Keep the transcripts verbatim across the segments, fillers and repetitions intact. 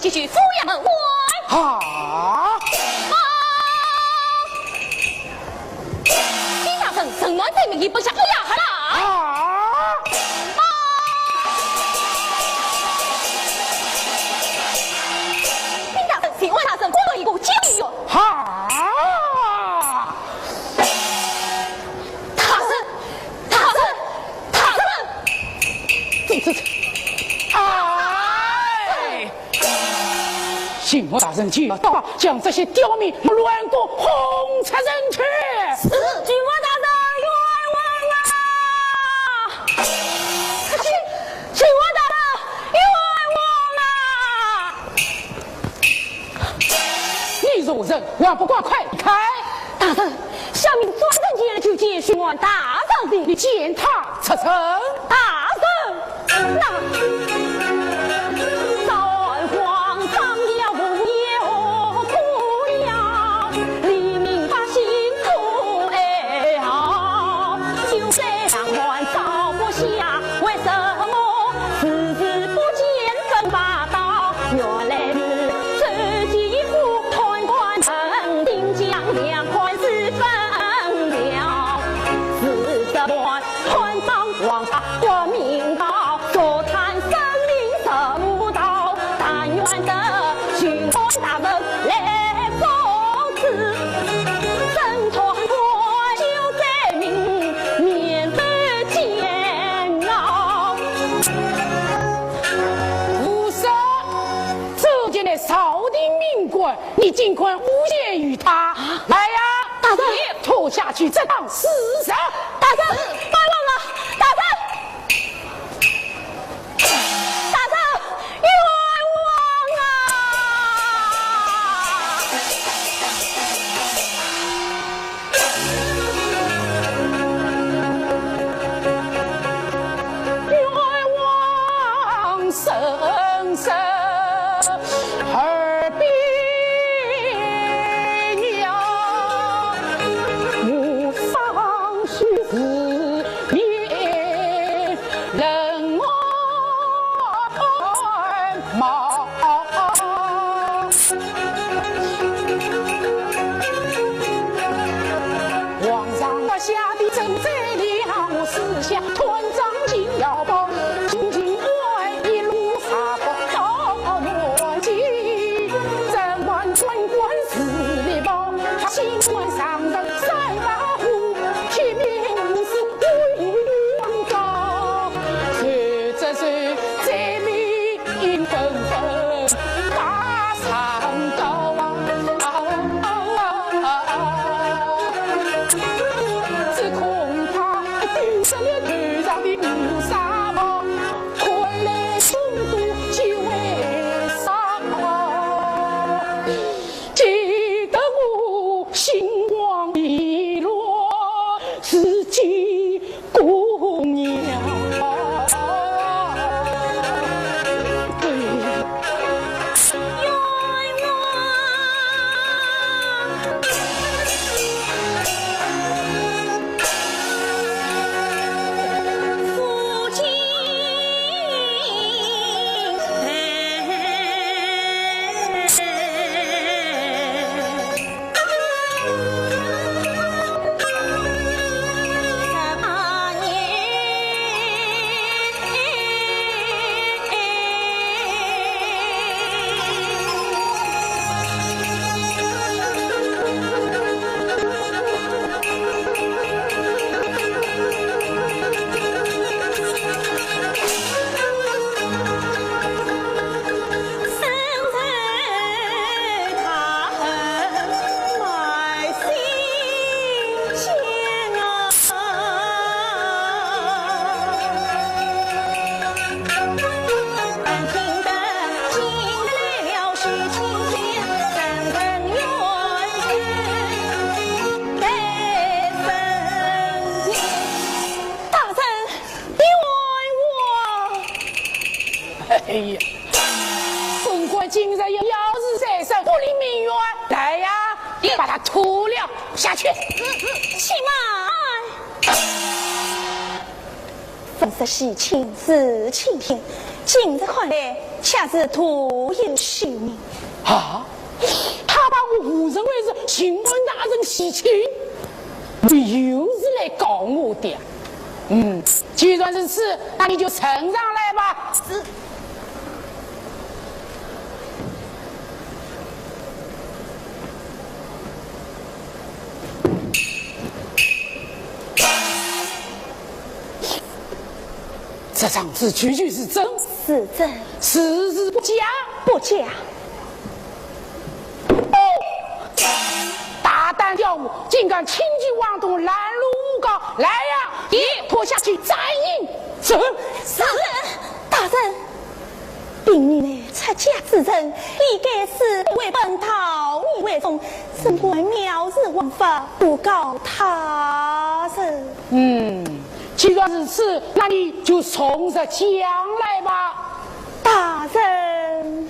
进去府衙门问。啊！啊！禀大人，城门之内，你不下府衙门啦？啊！啊！禀大人，请问大人，过了一个监狱。啊！大人，大人，大人！这，这，这，哎！ 巡抚大人，就要到，将这些刁民、乱棍轰出城去。是，巡抚大人，冤枉啊！巡，巡抚大人，冤枉啊！你如何人，还不赶快开！大人，下民专程前来求见巡抚大人的。你见他出城。大人。 无赦，这件的朝廷命官，你竟敢诬陷于他！来呀，大人，拖下去，这当是人。大人，慢来啊，大人！ 大人，冤枉啊！冤枉深深耳鬓。 大人，冤枉！哎呀，本官今日要是再三不领命，来呀，把他拖了下去。且慢！ 勿说是亲是亲，今日看来，下是徒有虚名。啊？他把我误认为是巡按大人喜庆，又是来告我的。嗯，既然如此，那你就呈上来吧。是。 这状纸句句是真，是真。字字不假，不假。哦，大胆刁物，竟敢轻举妄动，拦路诬告！来呀，一拖下去斩一！是。大人，大人，禀明来出家之人，理该是为本道义为重，怎敢藐视王法，诬告他人？ 嗯，既然如此，那你就从实讲来吧。大人。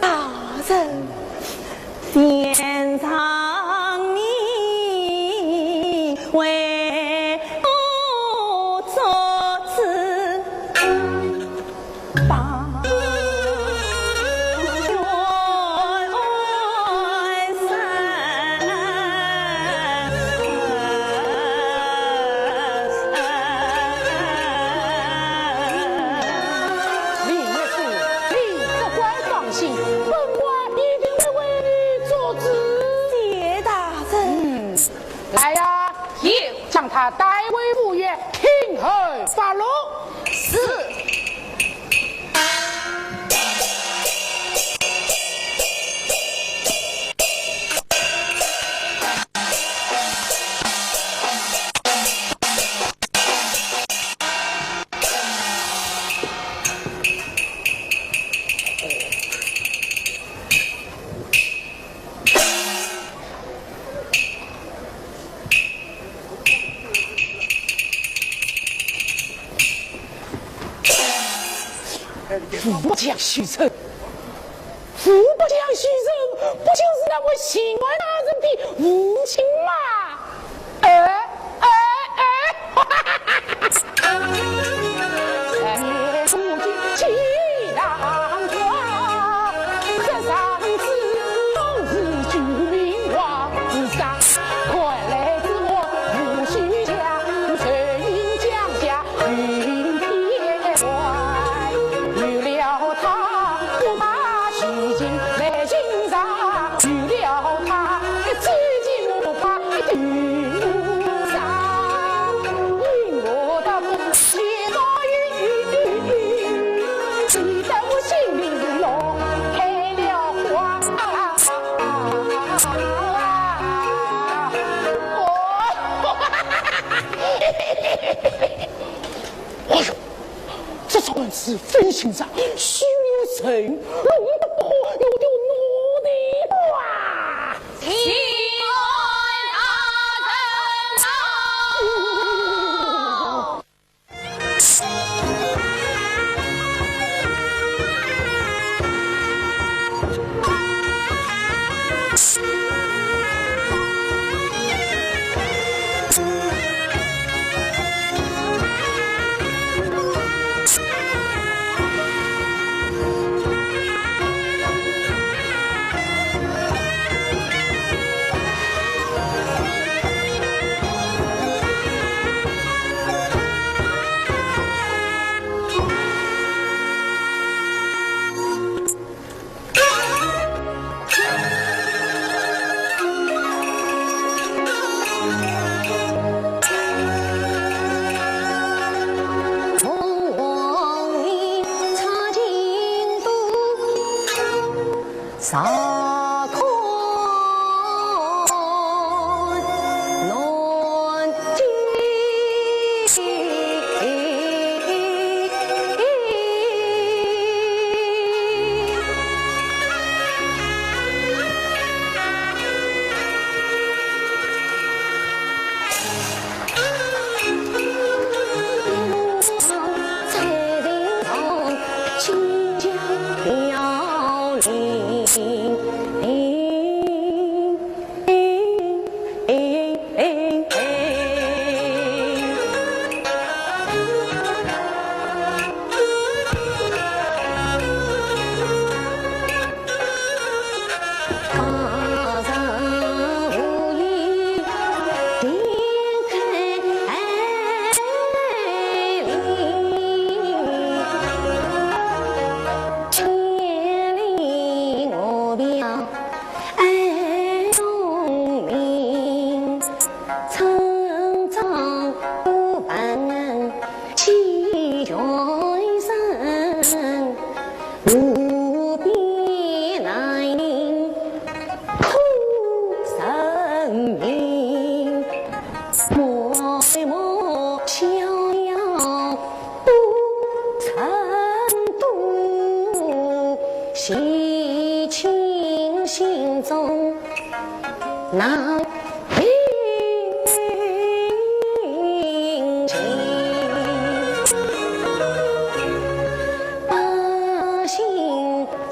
大人，先生你为我作主。 李秘书，你只管放心，本官一定会为你做主。谢大人。嗯，来呀，有，将他带回府院，听候发落。是。 副部将许臊，副部将许臊，不就是那位巡按大人的父亲吗？哎，哎，哎！小本子分欣赏，虚有神，弄得不好，有点脑袋瓜。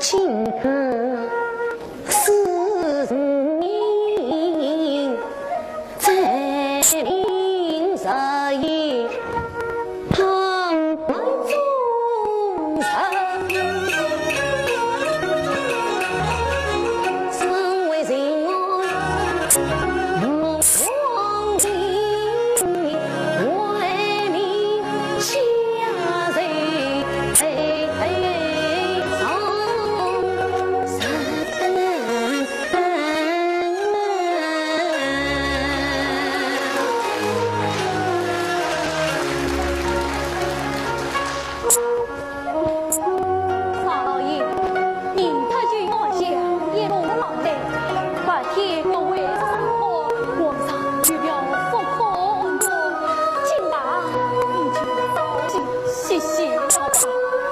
请问大人好。老爷，您太君按下一路浪的，白天各位上课，晚上又要复课很多，今晚你就早些歇息了吧。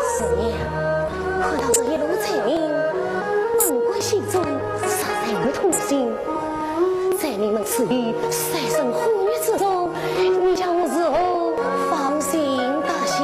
四娘，看到这一路灾民，本官心中实在有痛心。 在你们处于水深火热之中，你叫我如何放心大下？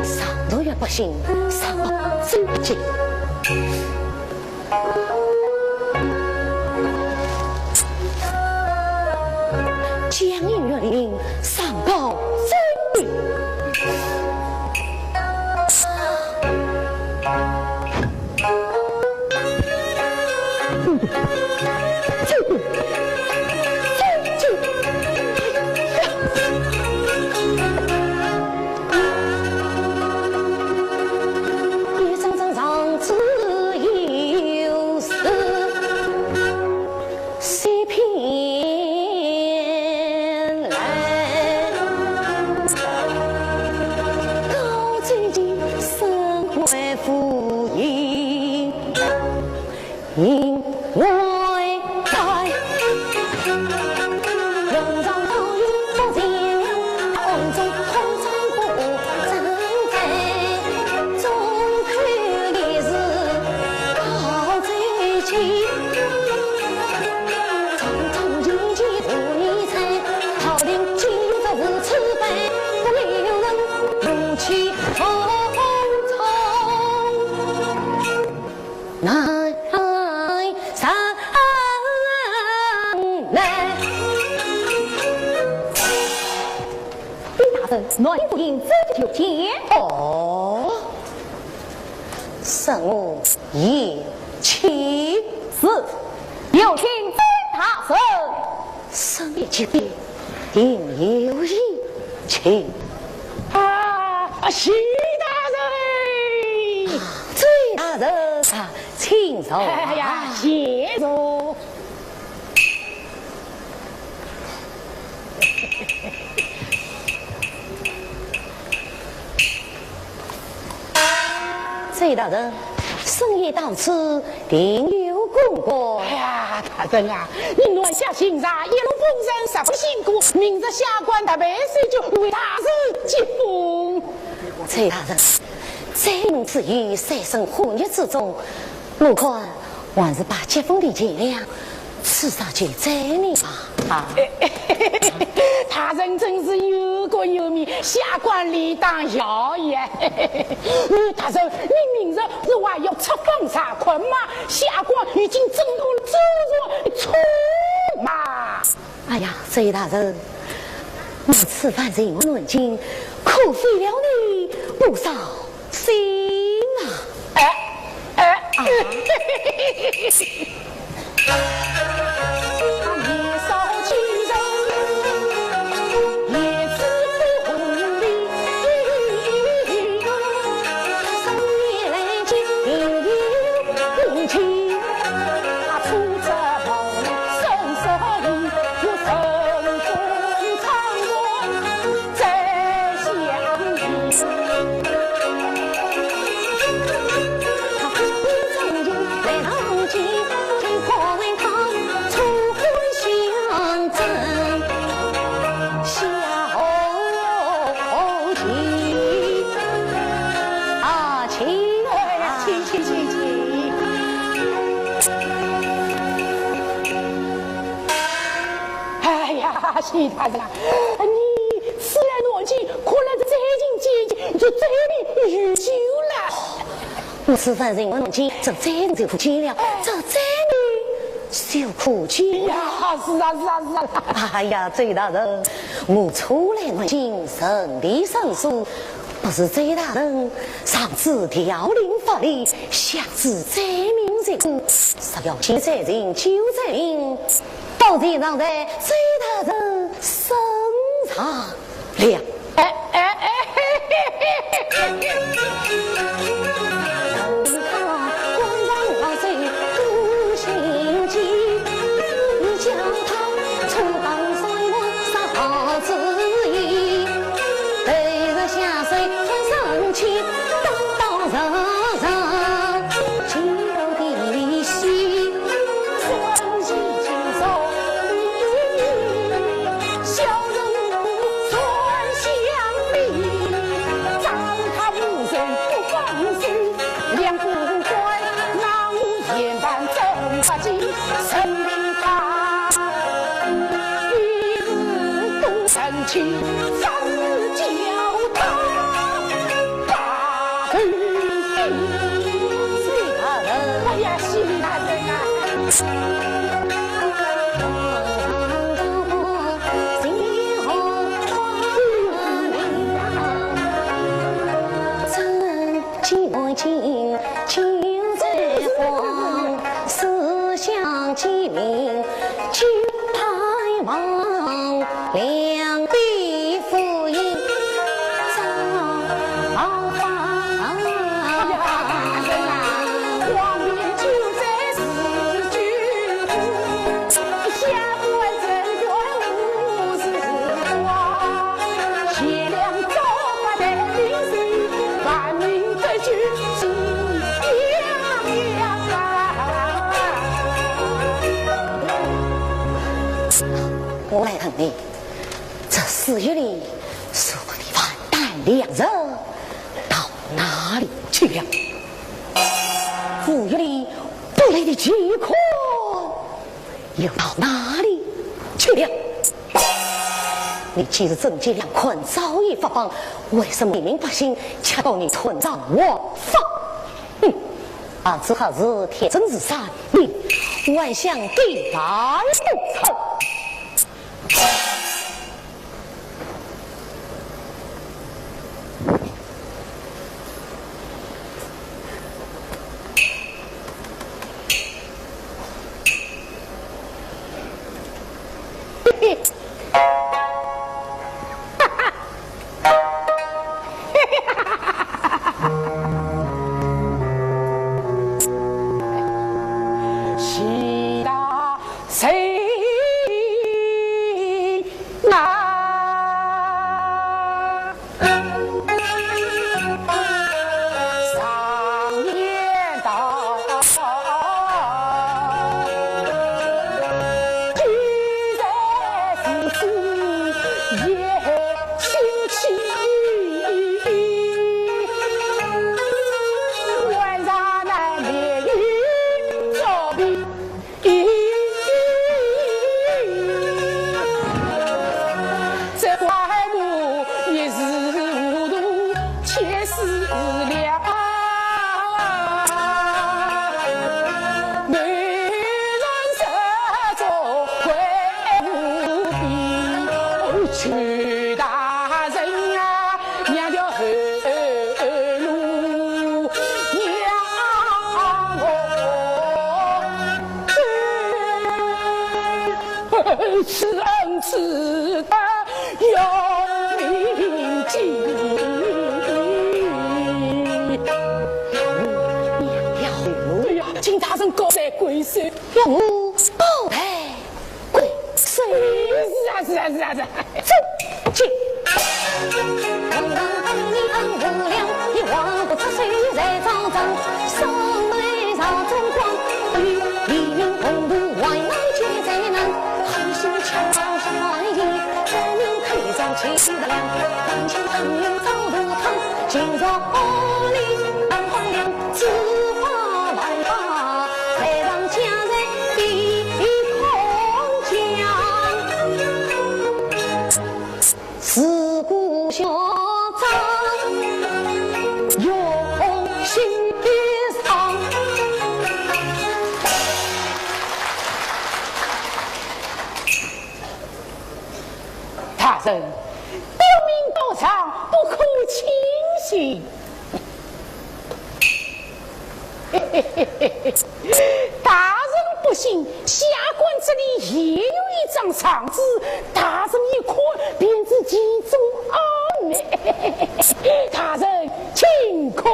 上头越不信，上头真不信。江阴县令上报真的。 一声声上之有人为在，用上道义不善良，暗中通奸不正直，中途也是告罪去。常常情节不理睬，朝廷竟有这无耻犯，不留人怒气冲冲。 南山南。禀大人，南京府尹奏折求见。哦，圣母延请。是，有请奏大人。圣母接见，定有延请。啊，谢大人。 周大人啊，请坐啊。哎呀，谢坐。周大人，圣爷到此，定有公干。哎呀，大人啊，你南下巡查，一路风尘，十分辛苦，明日下官特备水酒为大人接风。 周大人，灾民之忧，三生火热之中，我看还是把接风的钱粮赐上救灾民吧。啊，大人真是有国有民，下官理当效也。哦，大人，你明日是还要出访查看吗？下官已经准备了周全的车马。 哎呀，周大人，你此番前往南京，可费了你不少心啊。哎，哎，啊。啊，请。哎呀，请，请，请，请。哎呀，谢大人啊，你此来南京，可能是最近见见，这灾民有救了。 我此番前往南京，这灾民就不见了，这灾民就可救了。呀，是啊，是啊，是啊。哎呀，周大人，我初来南京，圣地申诉，不是周大人上旨调令发力，下旨灾民救苦，是要救灾情，救灾民，到底让在周大人身上。 了。哎，哎，哎，嘿，嘿，嘿，嘿，嘿。哎呀，谢大人啊！你，这四月里所有的万担粮食到哪里去了？五月里不来的巨款又到哪里去了？你既是政经两困，朝野发邦，为什么黎民百姓却要你吞盗枉法？哼！ 啊，这还是天真是善良，万象地大不成。哎呀，请大人高抬贵手。 要我高抬贵手？是啊，是啊，是啊，是啊。走，去。大人，表明道上，不可轻信。大人不信，下官这里也有一张状纸，大人一看便知其中奥秘。大人请看。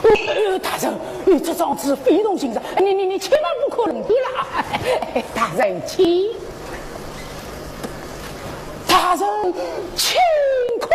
呃，大人，呃，这状纸非同寻常，你，你，你千万不可弄丢了啊！大人请，大人请看。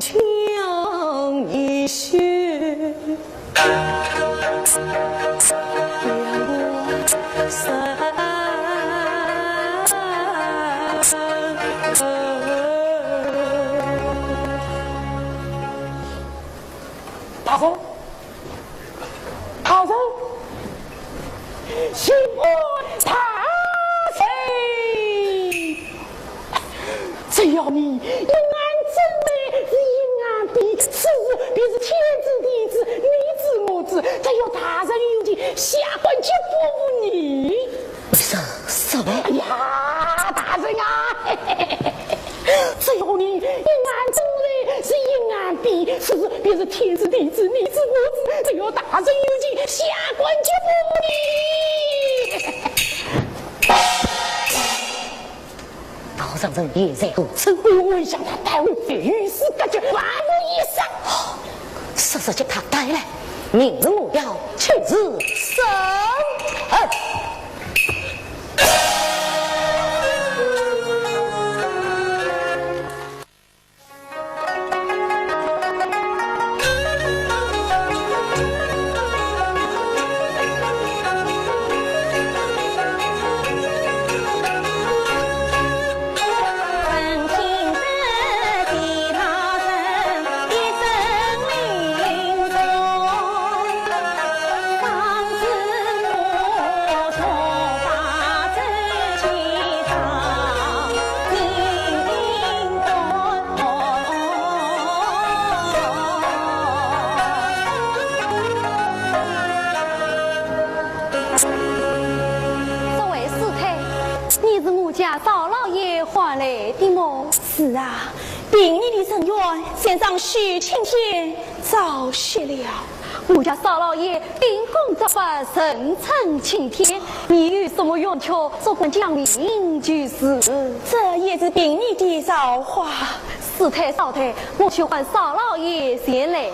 将你许。大人，大人，请安大人。 只要你与俺珍妃是一眼比，此事便是天知地知，你知我知，只要大人有情，下官绝不负你。什，什么？哎呀，大人啊，只要你与俺珍妃是一眼比，此事便是天知地知，你知我知，只要大人有情，下官绝不负你。 老丈人现在何处？我想他待我非与世隔绝，万无一失。速速将他带来，明日我要亲自审问。 这位师太，你是我家少老爷唤来的么？是啊，并你的人员先上许青天 早些了。我家少老爷秉公执法，人称青天，你有什么冤屈，只管讲明就是。这也是凭你的造化。师太少退，我去唤少老爷前来。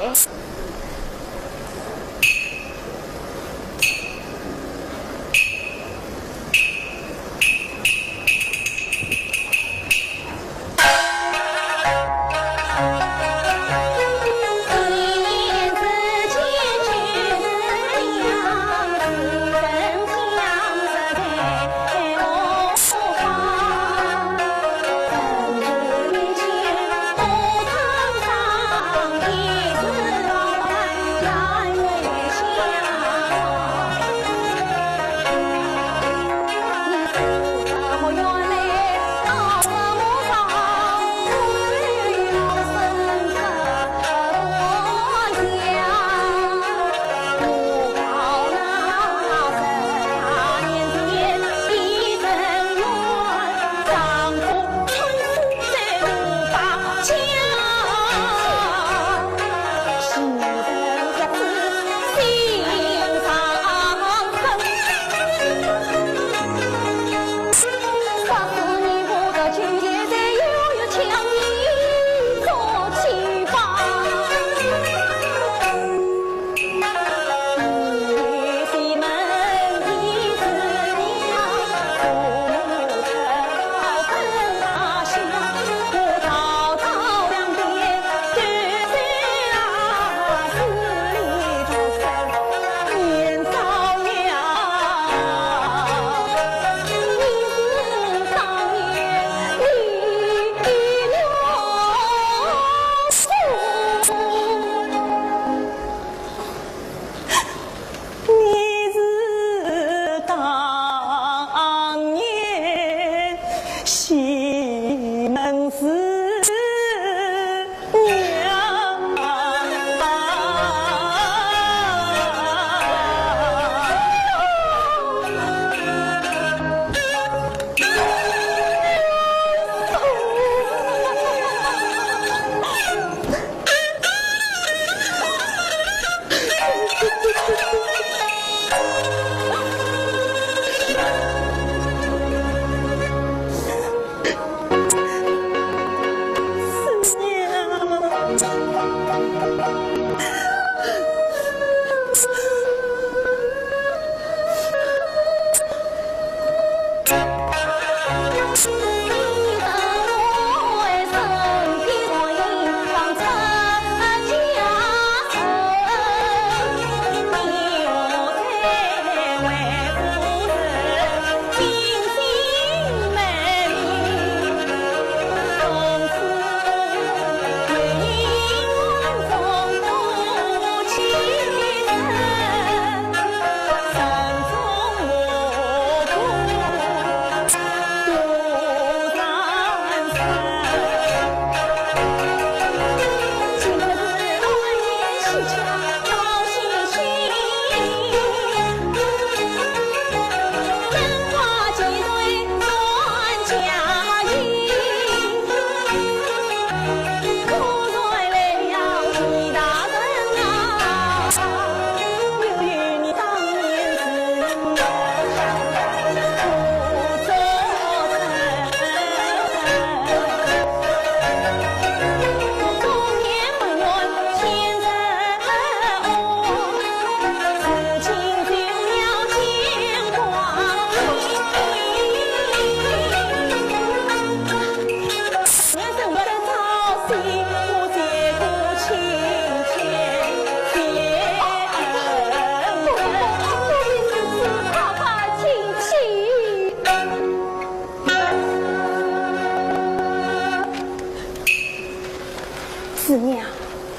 四娘，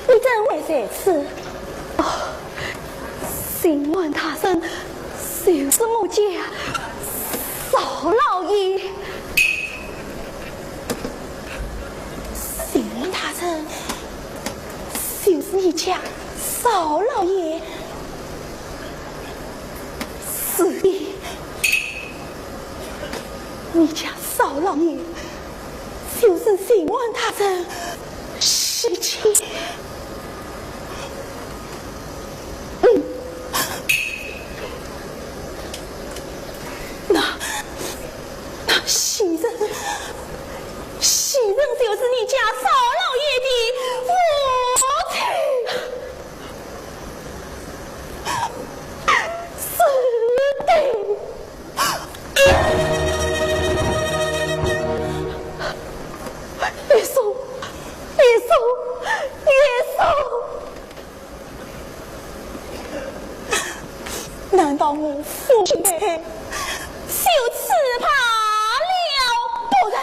你怎会在此？哦，巡按大人，就是我家少老爷。巡按大人，就是你家少老爷。是的，你家少老爷。 就是巡按大人喜气。嗯，那，那袭人，袭人就是你家少老爷的夫妻。是的。 耶稣，耶稣，耶稣！难道我父亲就此罢了不成？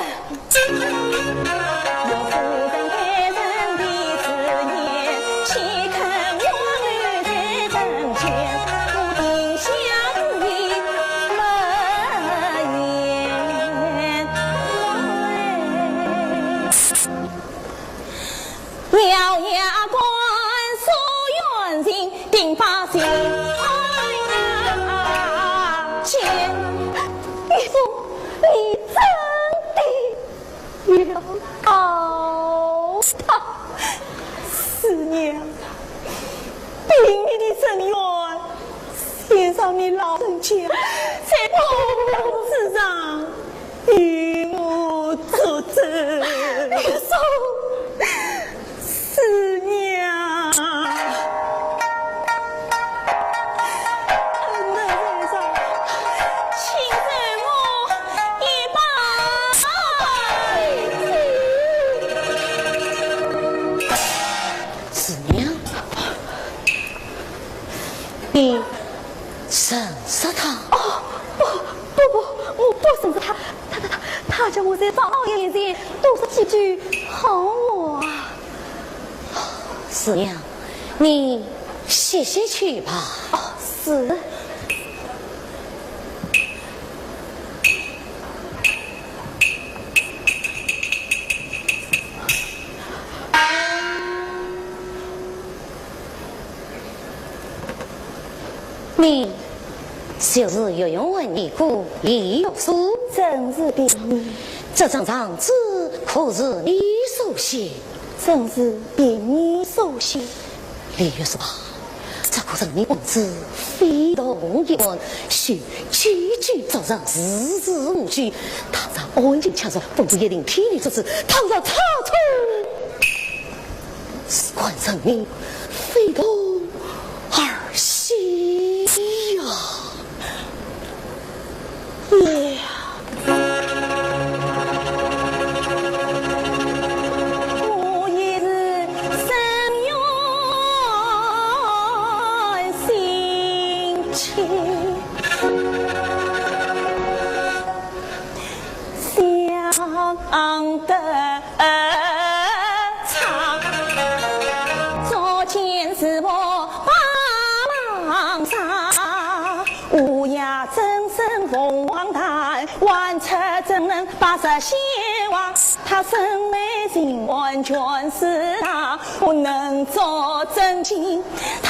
你真的 要告他。四娘，凭你的身份，先让你老人家在公堂之上与我作证。你说，四娘。 请受我一拜。四娘，你认识他？哦，不，不，不，我不认识他。他，他，他，他叫我在少爷面前多说几句好话啊。四娘，你歇歇去吧。哦，是。 你就是岳云文的姑李玉书？正是便是。这张状纸可是你所写？正是便是所写。李玉书啊，这个人的文字非同一般，是句句捉人，字字无虚。倘若案情确实，本府一定替你作主，倘若差错， 事关人命，非同儿戏呀！爹，我也是心愿心切。 想得着，昨天是我把忙杀，午夜正升凤凰台，晚出正能白蛇仙王，他身为巡按权势大，我能作证清。 大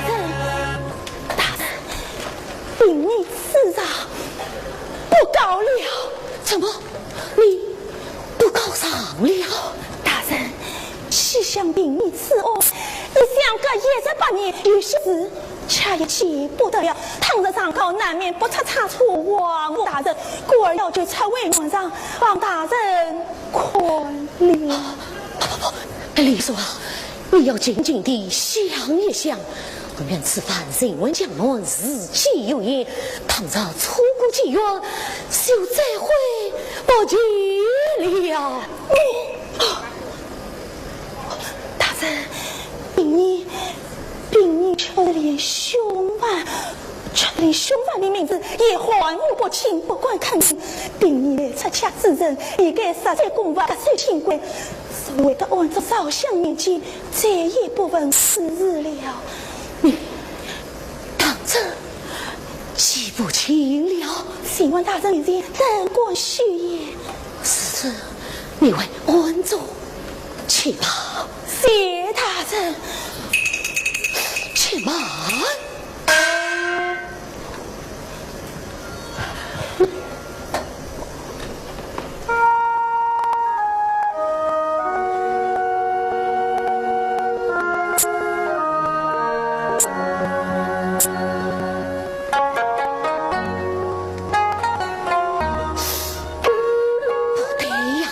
人，大人，凭你此状，不告了。怎么？你不告状了？大人，岂想凭你此案，一向告一日八年，有些事却也见不得了。倘若上告难免不出差错，王母大人，故而要求拆毁案场，望大人宽谅。不不不，李叔啊，你要静静地想一想。我们此番人文江南，事件有言，倘若错过机缘，就再会不见了。你，大人，明年，明年却是连凶犯，却是连凶犯的名字也含糊不清，不敢肯定。明年来出家之人，应该实在供奉，各守清规，所谓的按照烧香念经，再也不问世事了。你，当真记不清了？请问大人面前，怎敢许言？ 是，你为恩重，且慢。谢大人。且慢。不对呀。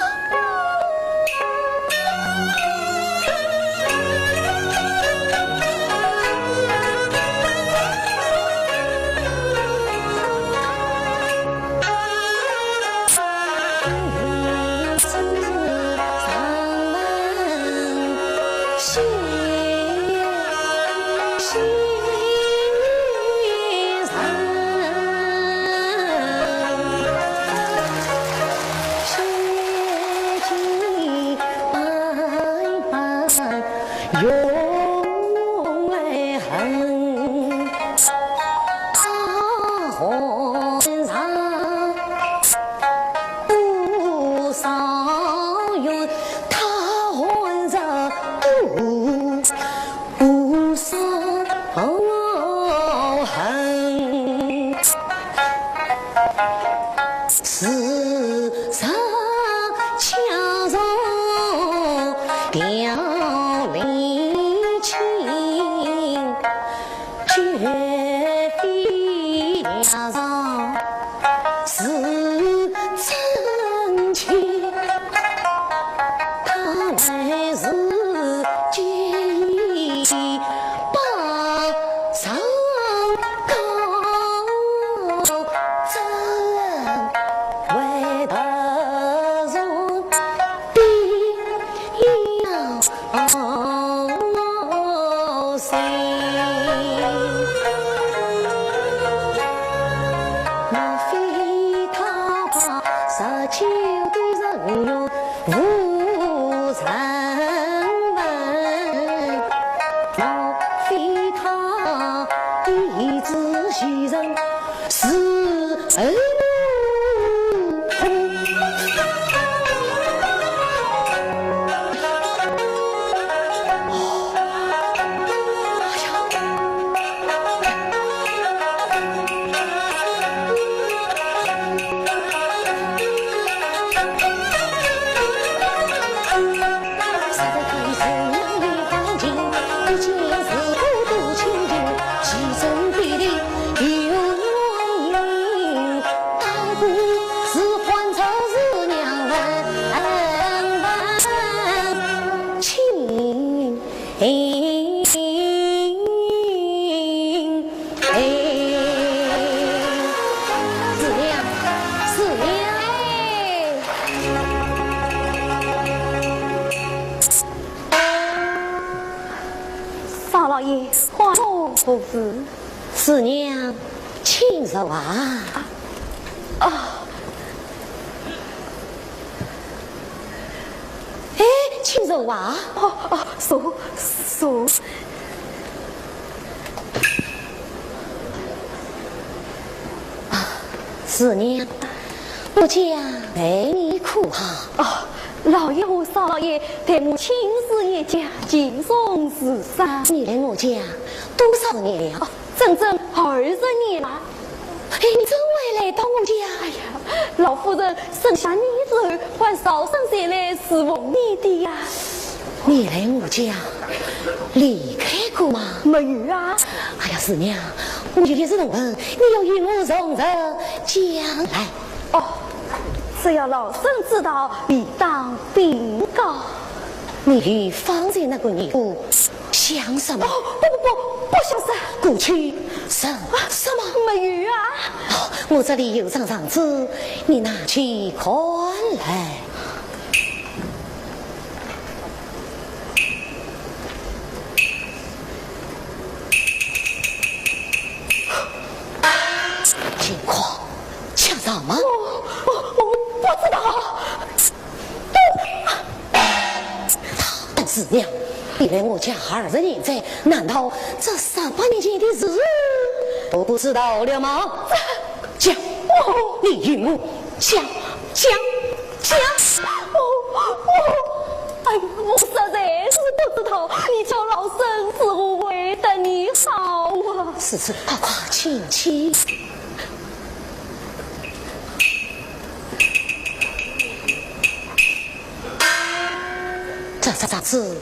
少老爷，唤我何事？四娘，请坐啊。啊。哎，请坐啊。哦，哦，坐，坐。啊，四娘， 我家待你可好？哦，老爷和少老爷待我亲如一家，敬重如山。你来我家多少年了？哦，整整二十年了。哎，你怎会来到我家？哎呀，老夫人生下你之后，唤少商前来侍奉你的呀。你来我家离开过吗？没有啊。哎呀，四娘，我有件事问，你要与我从实讲来。哦，只要老身知道，理当禀告。你与方才那个尼姑想什么？哦，不不不，不想什。过去什什么？没有啊。哦，我这里有张状纸，你拿去看来。 情况恰当吗？我我我不知道。但是娘，你来我家二十年哉，难道这十八年前的事都不知道了吗？讲，你与我讲讲讲。我我哎呀，我实在是不知道，你叫老身如何回答你好啊？是是，快快请起。这这这次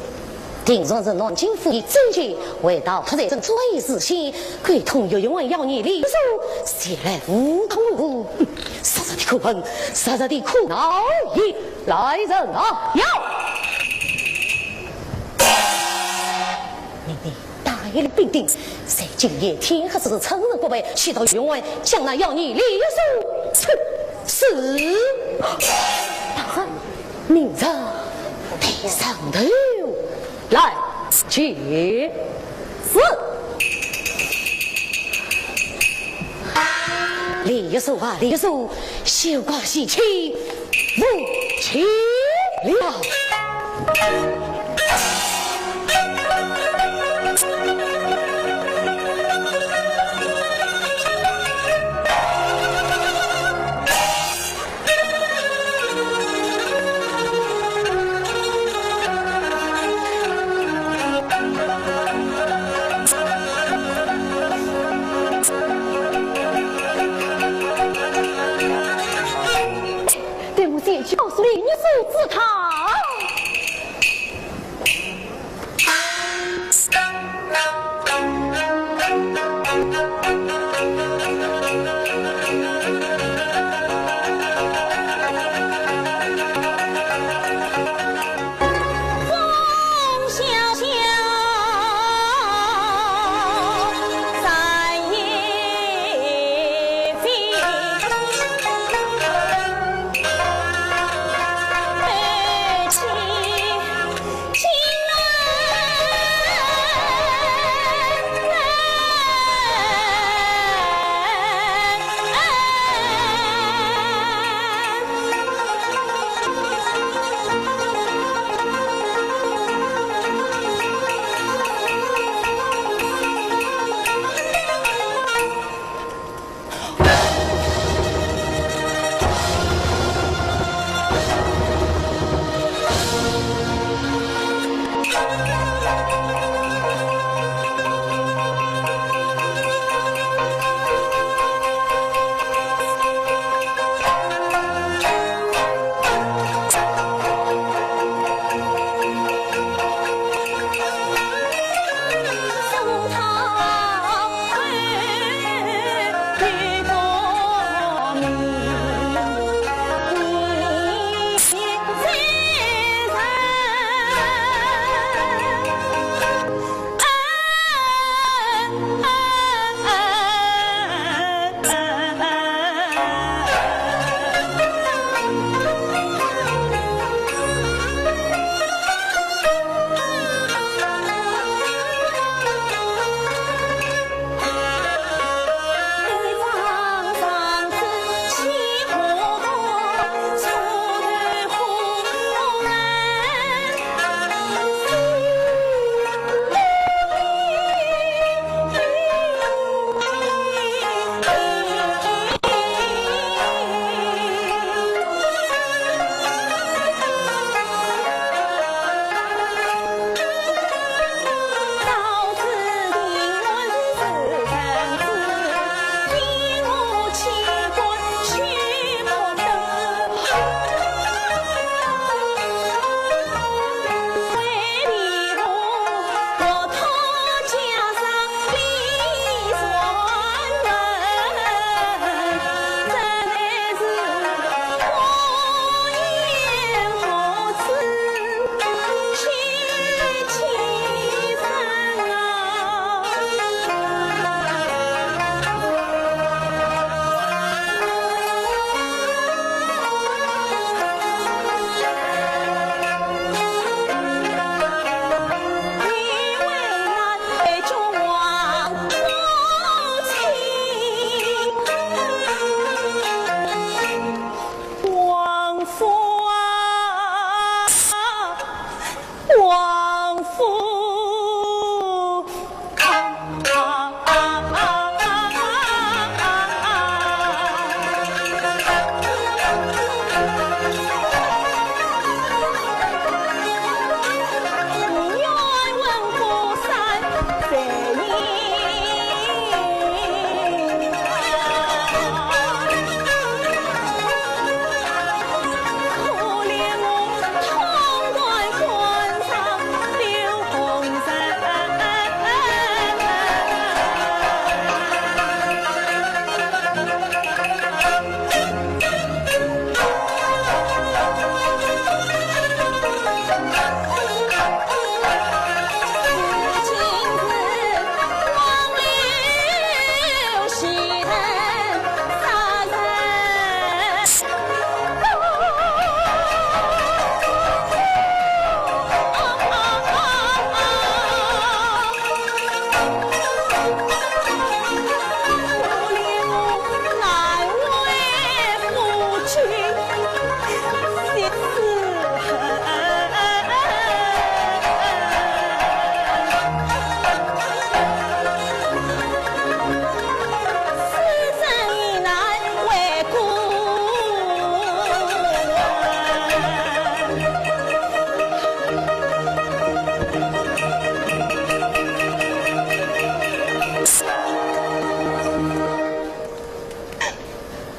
定然是南京府的奏折，为逃脱罪证，最事先，沟通岳云文要你李叔，前来无缘无故，实在的可恨，实在的可恼也。来人啊，有！命你带领兵丁，在今夜天黑之时，趁人不备，去到岳云文，将那要你李叔处死。大人，明日 带上头来见。是。李叔啊，李叔，休怪贤妻无情了。 待我前去告诉李秘书知道。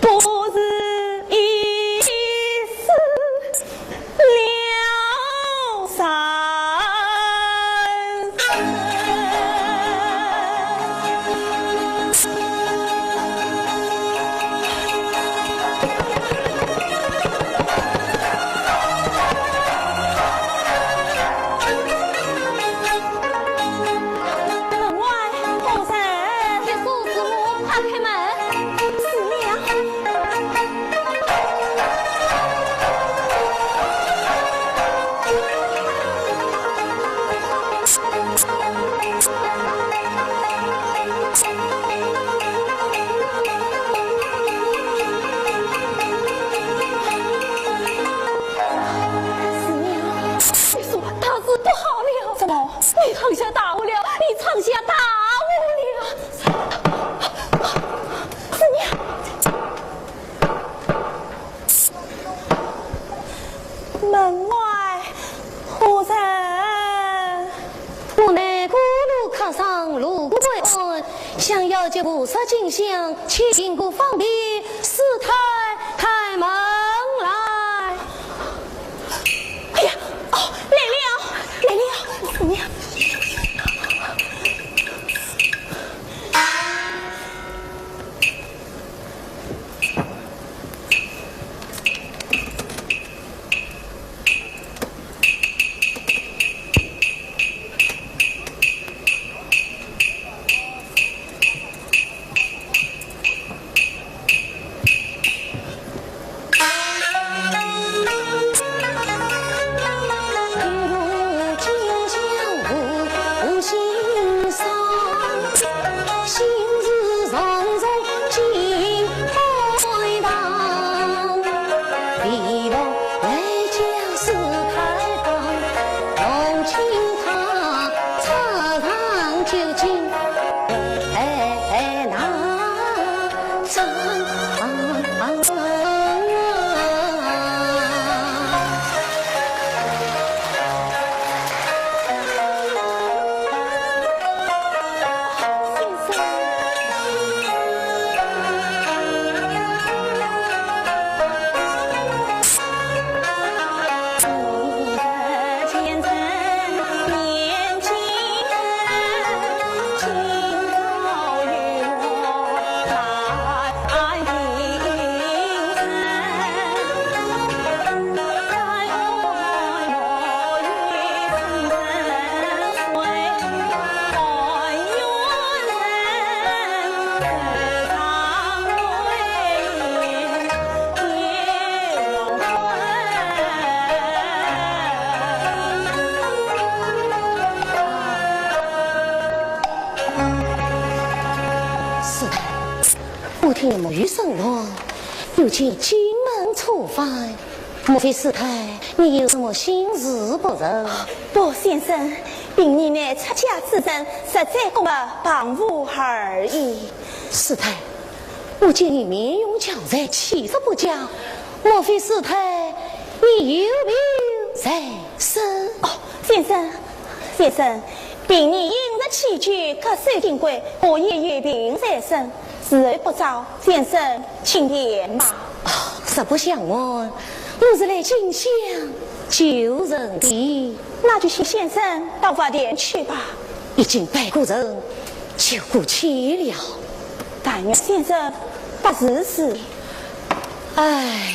不是一死了三生。 门外何人？有事师母，快开门。是了。 师娘，你说大事不好了！怎么？你闯下大祸了！你闯下大祸了！师娘，门外何人？我乃各路客商，路过贵安，想要借菩萨进香，请过方便师太开门来。 哎呀，哦，来了，来了，师娘。 师太，我听你沐浴生风，又见金门初返，莫非师太你有什么心事不成？不，先生，并日内出家之人，实在供不旁无二意。师太， 我见你面容憔悴，气色不佳，莫非师太你有病在身？哦，先生，先生，并日饮食起居，各守清规，我也有病在身，时候不早，先生请便吧。啊，实不相瞒，我是来进香求人的。那就请先生到佛殿去吧。已经拜过人，就过去了。 但愿先生不自私。唉。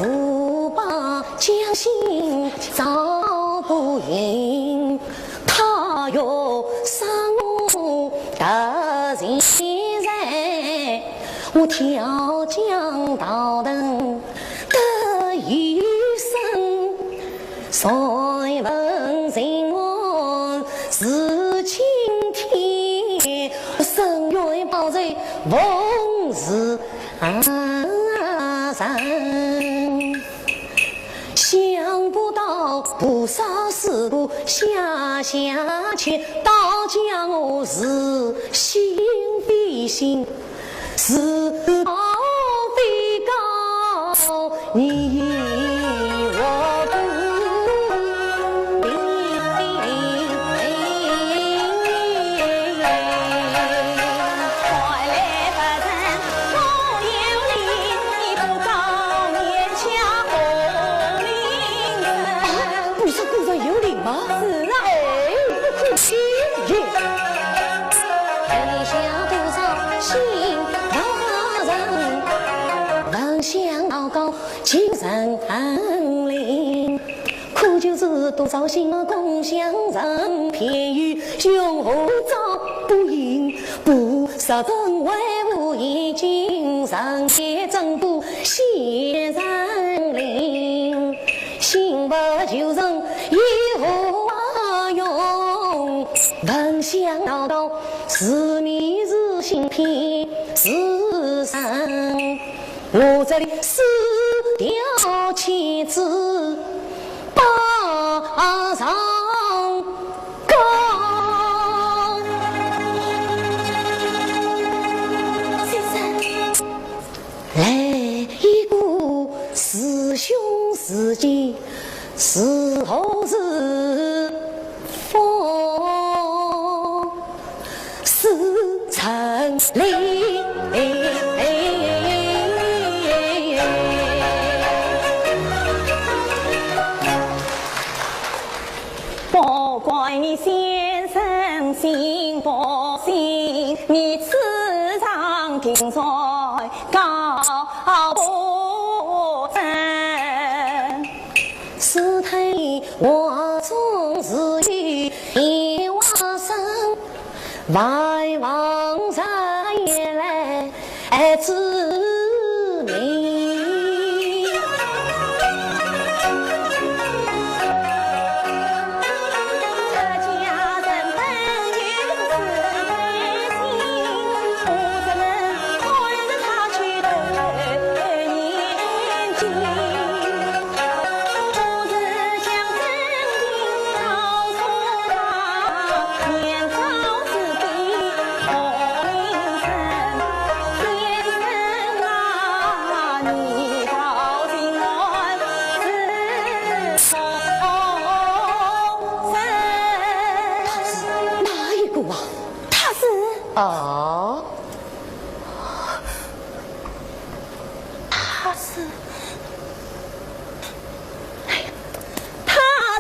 无把将心照不应，他要伤我的心哉。我跳江倒腾得一身，谁问情我是青天，深渊报仇逢时人。 想不到菩萨师徒下下签，倒叫我是心比心，是高非高，你我不平。 啊，菩萨果然有灵吗？是啊。哎，不可思议。天下菩萨心高人，万象高高尽人灵。 可就是多少心共相认，偏又雄厚照不应。菩萨真为无意境，人间真不现人灵。心不求人有何用？万象高高，是迷是心偏是神。 我这里四条签子把上告。先生，来一个是凶是吉，是祸是福。 是真理。不管你先生信不信，你此上定罪告不成。 师太话中自有一话生，万望善言来自明。他是哪一个啊？他是……啊？ 他是……哎呀，他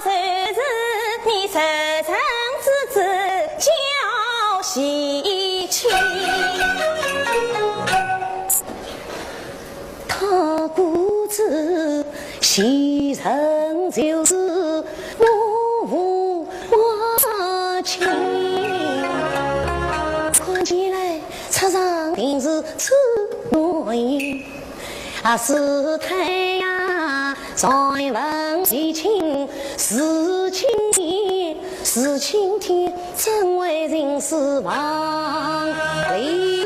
就是你手上之子焦喜庆。他不知 其人就是我父母亲。看起来出场定是此人。啊，师太呀，再问其亲是亲也，是亲爹，怎会徇私忘礼？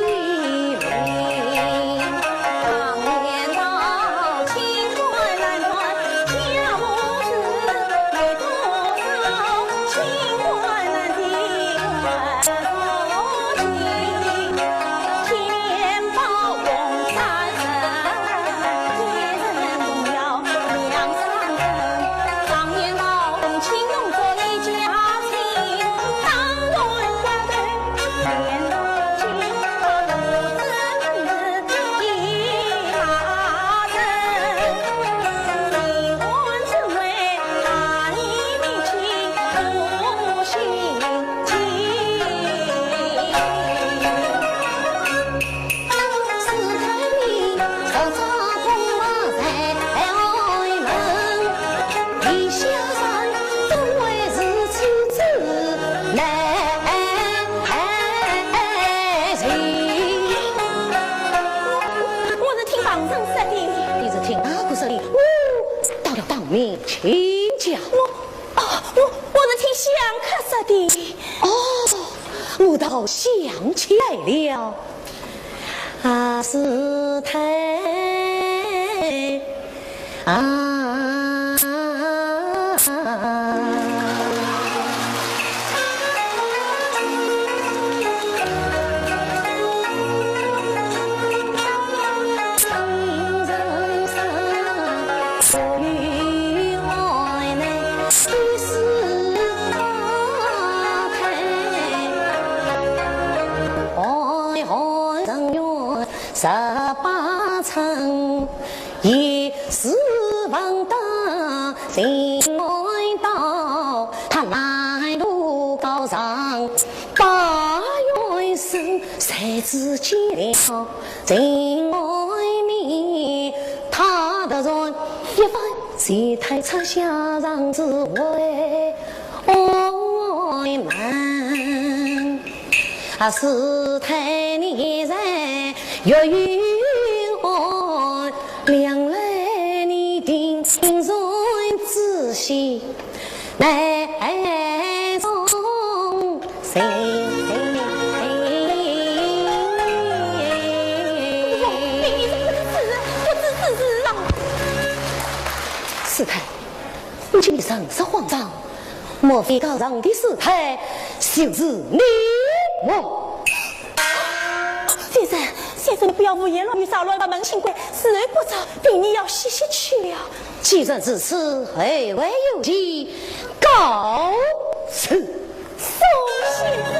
你请讲。我，哦，我，我是听香客说的。哦，我倒想起来了。啊，师太，啊。 师太，你今日神色慌张，莫非告状的师太就是你么？先生，先生，你不要胡言乱语，扰乱大门清规，时候不早，定然要歇息去了。既然如此，后会有期，告辞。 宋先生。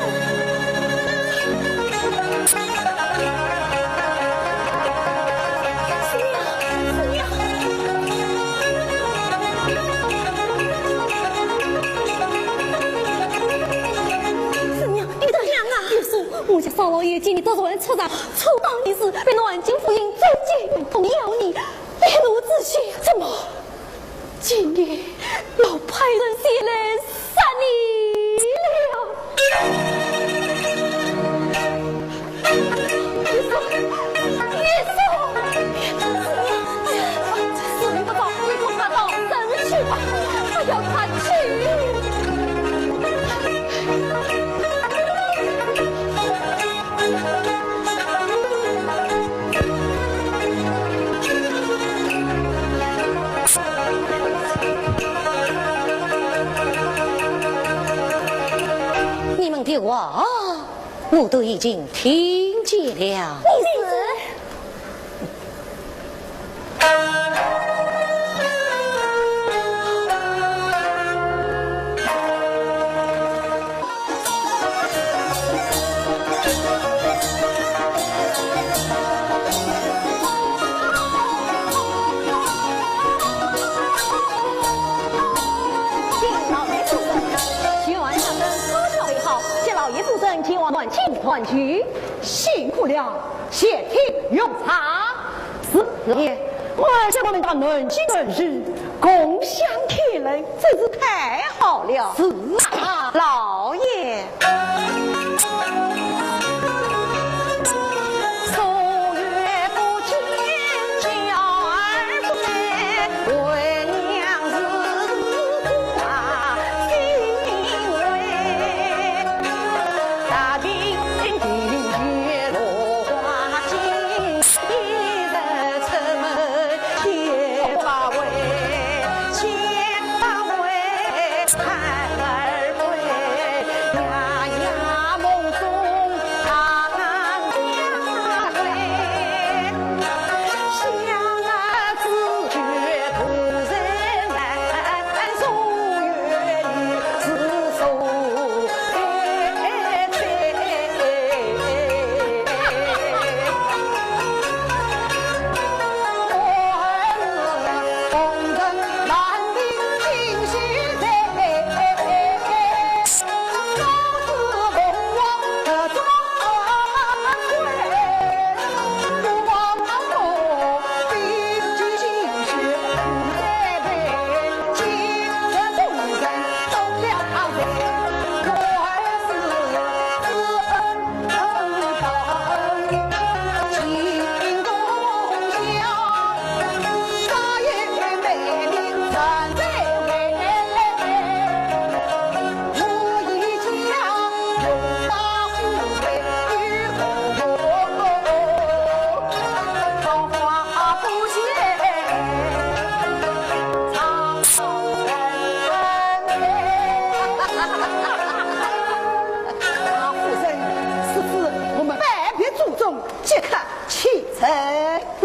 师娘，师娘。师娘，你怎样啊？别说，我家少老爷今日突然出场，出堂之时，被南京府尹周建同要你，一怒之下，怎么？ 今日老派人前来杀你了。你说，你说，哎呀，时候不早，你快快到，快去吧，快快去。 你们的话，我都已经听见了。你是？ 请老爷助阵，徐安下山高调为号，请老爷助阵，前往南京团聚。辛苦了，谢天用茶。是，老爷，我想我们到南京团聚，共享天伦，真是太好了。是啊，老爷。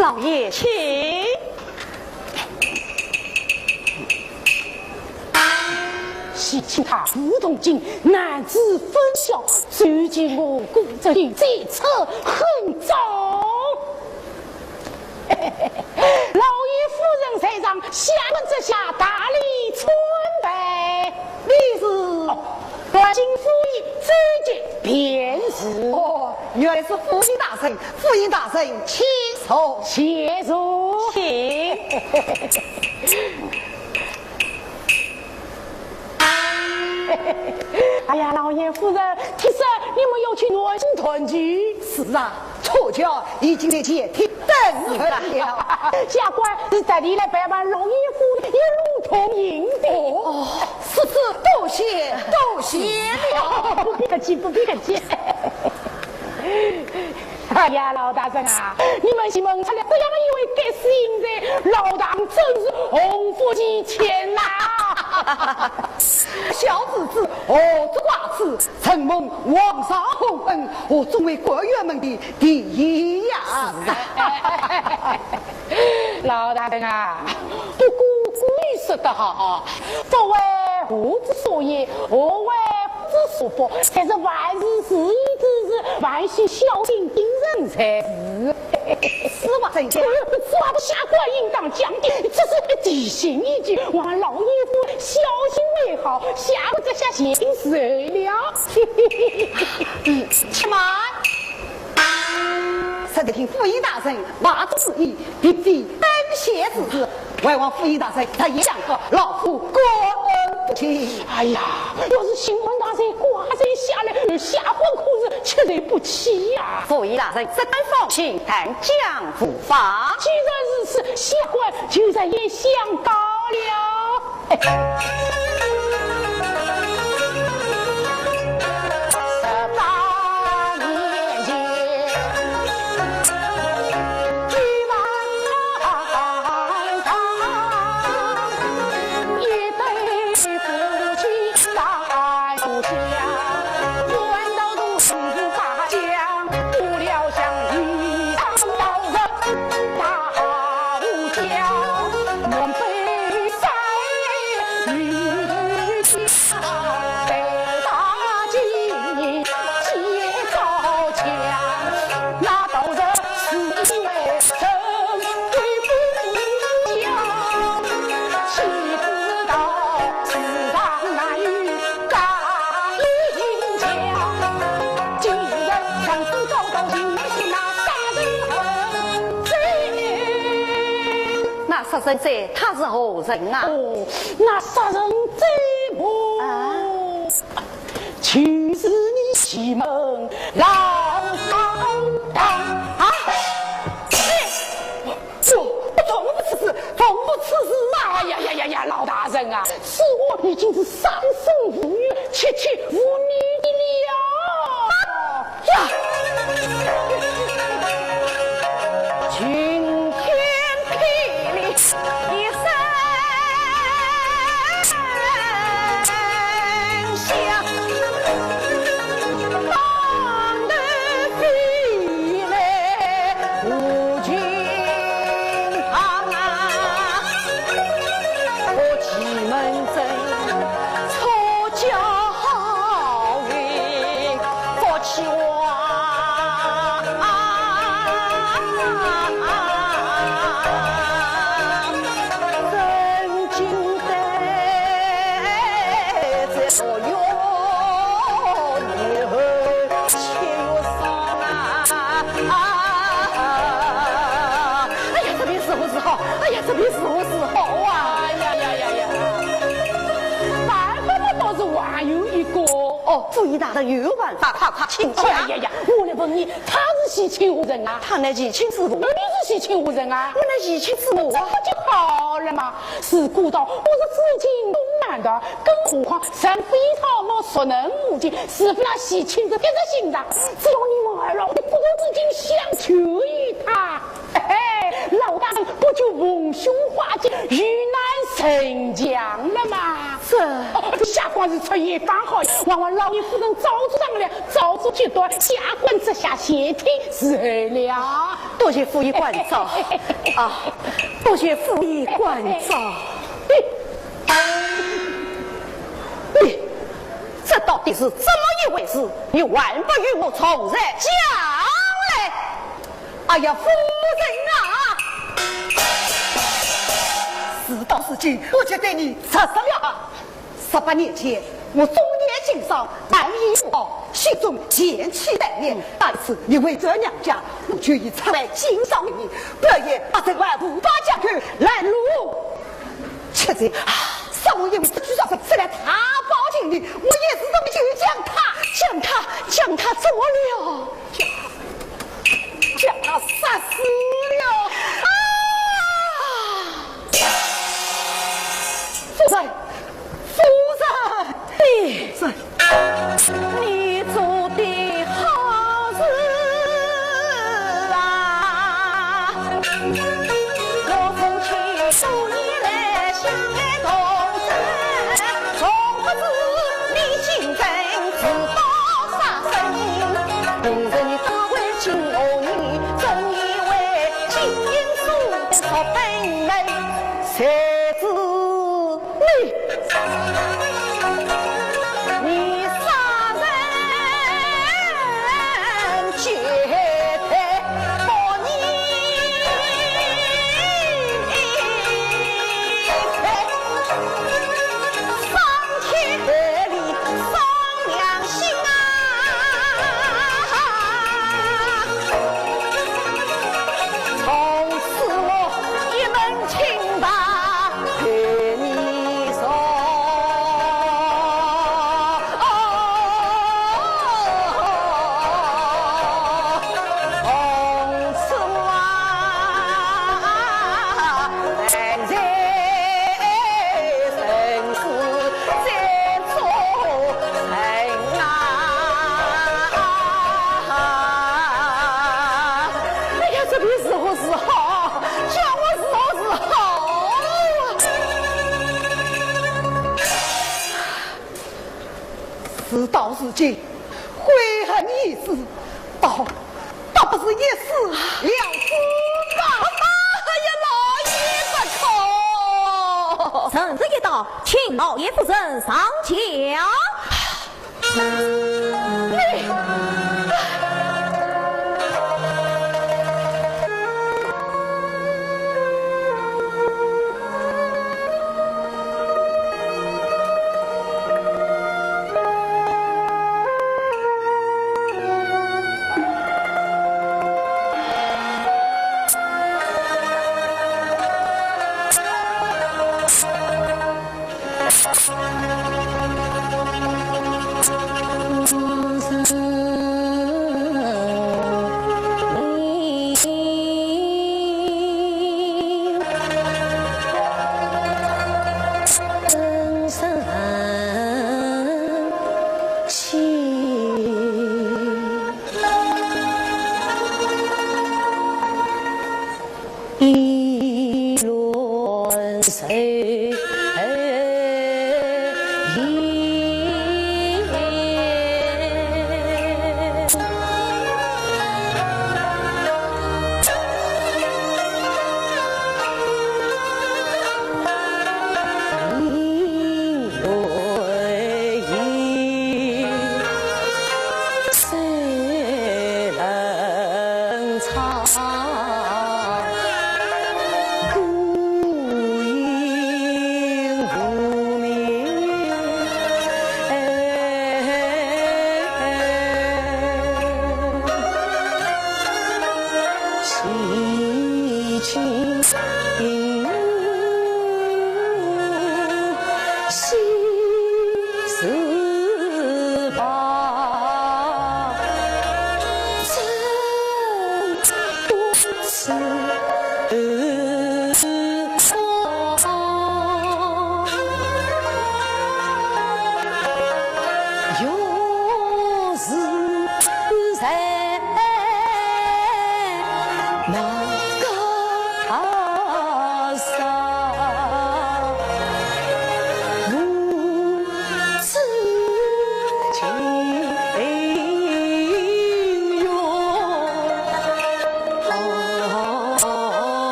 老爷，请。喜庆大夫同进，男子分晓，最近我顾这里这次很早。老爷夫人在上，下官这下大礼参拜。你是？哦， 端进府尹，参见便是。哦，原来是府尹大人，府尹大人，请坐。谢坐。请。哎呀，老爷夫人，听说你们要去南京团聚。是啊， 车轿已经在前厅等候了。下官是特地来拜望老爷夫人一路同行的。哦，是，是，多谢，多谢了。不必客气，不必客气。哎呀，老大人啊，你们进门出来这样一位该死人才，老唐真是洪福齐全呐。小侄子何足挂齿，承蒙皇上厚恩，我终为官员们的第一呀。老大人啊，不过古语说得好，不为物之所ยี，何为物之所迫。但是凡事事已之事，万事小心谨慎才是。此话怎讲？此话下官应当讲的，这是提醒一句，望老爷夫小心为好，下官这下先走了。嗯，且慢。 实在听府尹大人话中之意，并非等闲之事，还望府尹大人特言相告，老夫感恩不尽。哎呀，要是新官大人挂帅下来，下官可是吃罪不起呀。府尹大人，这般放心，但讲无妨。既然如此，下官就实言相告了。那杀人者他是何人啊？哦，那杀人者么，啊，就是你西门老老大。啊？哎，我，我从不此事，从不此事啊！哎呀呀呀呀，老大人啊，此话已经是三生无语，切切无语的了。 呀！晴天霹雳一声响，当头飞来无穷 啊，我西门镇出家好运不去啊！真经得这所有 哎呀，这便如何是好？哎呀，这便如何是好啊？哎呀呀呀呀！办法嘛，倒是还有一个。哦，府尹大人有办法，快快请讲。哎呀呀，我来问你，他是喜庆何人啊？他乃喜庆之父。你是喜庆何人啊？我乃喜庆之母啊。这不就好了吗？ 是古道，不是紫金东南的，更何况人非草木，孰能无情？除非那喜庆是别的心肠，只要你们二老的骨肉至亲相救于他，嘿嘿，老大人不就逢凶化吉，遇难成祥了吗？这，哦，下官是出言刚好，望望老爷夫人早做商量，早做决断，下官这下前厅伺候了。多谢府尹关照啊，多谢府尹关照。你，你，这到底是怎么一回事？你还不与我从实讲来？哎呀，夫人啊！事到如今，我就对你实说了。 十八年前，我中年经商，难以糊口，心中怨气难言。那一次你回转娘家，我就以出卖经商为名，半夜把这万五百家口拦路。现在啊，少爷因为这句说话实在太暴气了，我也是这么就将他，将他，将他怎么了？将他杀死了。啊！ 夫人，夫人，你，你做的好事啊！我从前多年来相爱同生，从不知你竟然自报杀身。明日你打回金河园，终以为金锁锁本门。 谁知你，你杀人劫财不义，伤天害理，伤良心啊！ 从此我一门清白陪你走。从此我啊，难在生死 再做人啊！哎呀，这便如何是好？叫我如何是好啊？事到如今，悔恨已至，倒，倒不如一死了之吧。哎呀，老爷不可！臣这一刀，请老爷夫人上轿。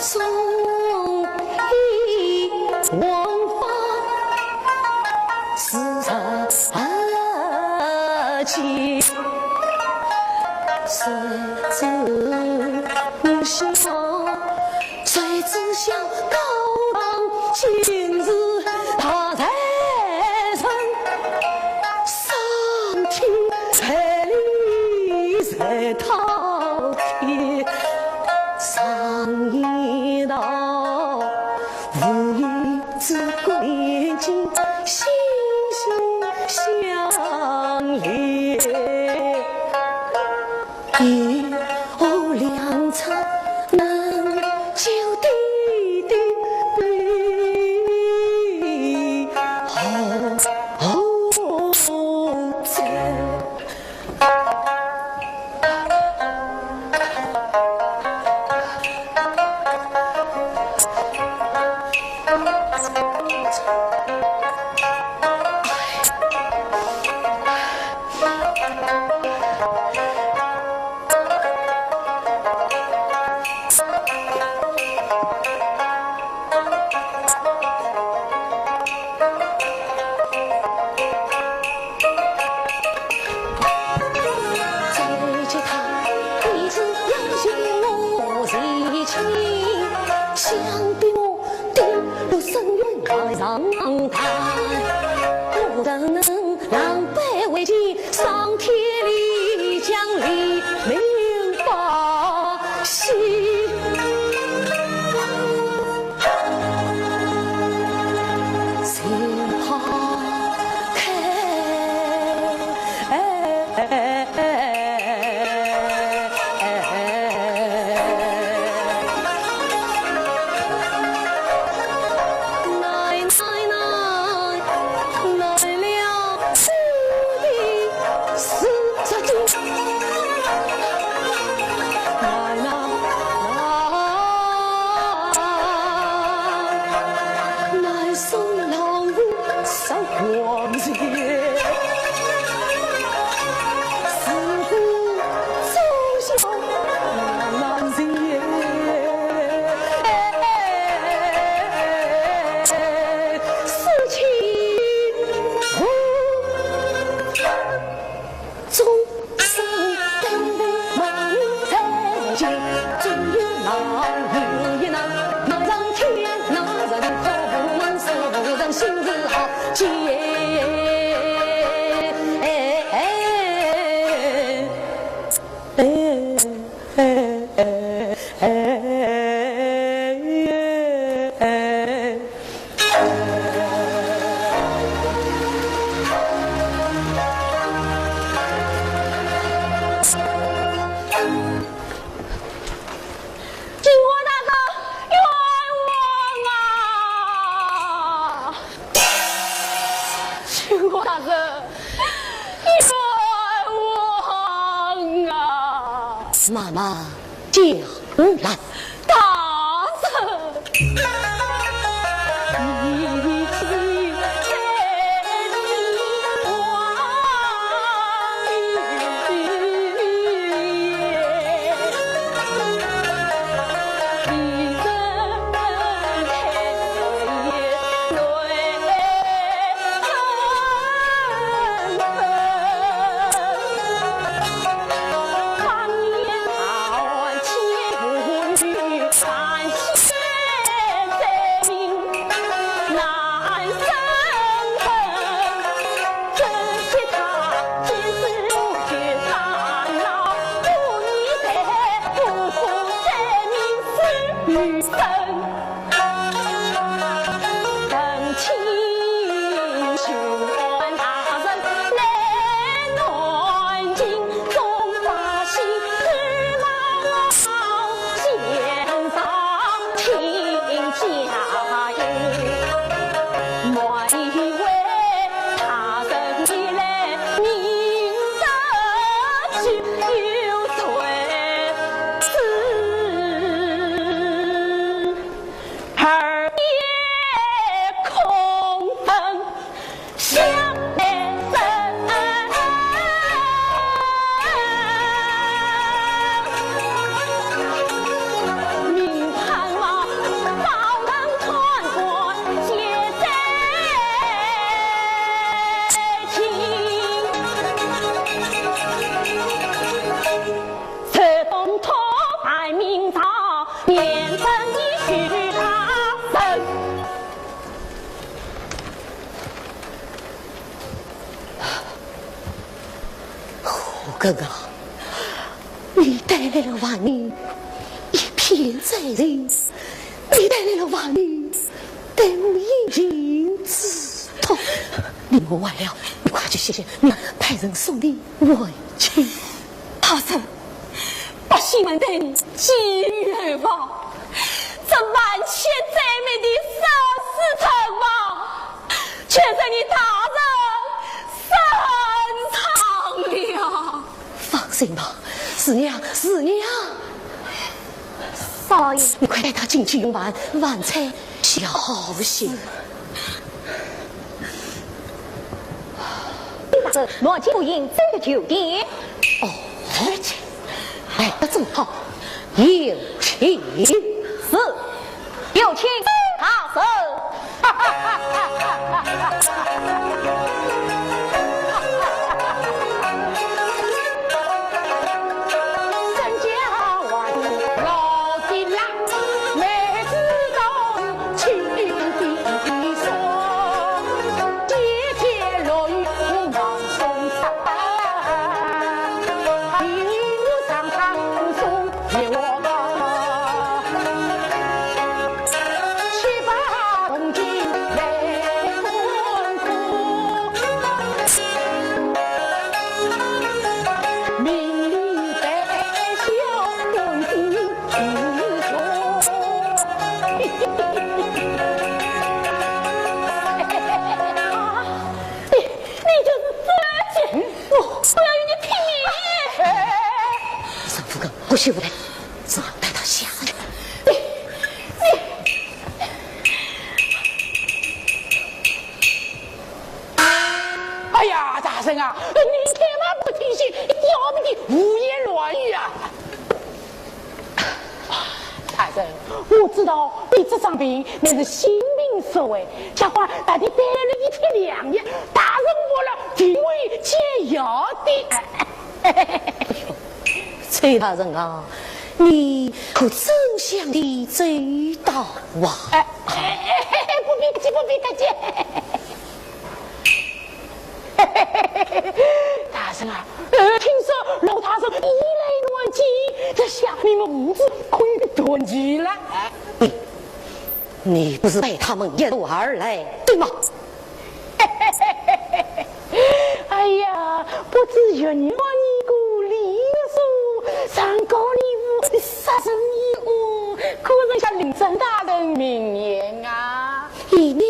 送一碗饭是人间，谁知晓，谁知晓高堂今日大罪人，上天台里在滔天。 常言道，无有知归，心心相连。一屋良策，能救爹爹。哦，哦，这 金花大哥，冤枉啊！金花大哥，冤枉啊！慢慢叫来。大人。人啊，你带来了万民一片灾情，你带来了万民对我殷勤之痛。你莫玩了，你快去歇歇，我派人送你回去。大人，百姓们对你寄予厚望，这万千灾民的生死存亡，全在你大人身上了。放心吧，是娘，是娘。少爷，你快带他进去用饭，饭菜消消气。大人，罗金不应这个酒店。哦，来得正好，有请。是，有请大人。你，你就是这贱，我，我要与你拼命！沈福根，不许胡来，只好带他下来。你，你，哎呀，大人啊，你干嘛不听信刁民的胡言乱语啊？ 大人，我知道你这场病乃是性命所为，假使大人带了一帖良药，大人我了定会解药的。崔大人啊，你可真想得周到啊！哎，哎，哎，哎，不必客气，不必客气。 大人啊，呃，听说罗大人一来南京，这下你们胡子可以断绝了。你不是带他们一路而来，对吗？哎呀，不知越南尼姑李玉素，上告你父杀人以恶，可曾向令尊大人明言啊？ 一念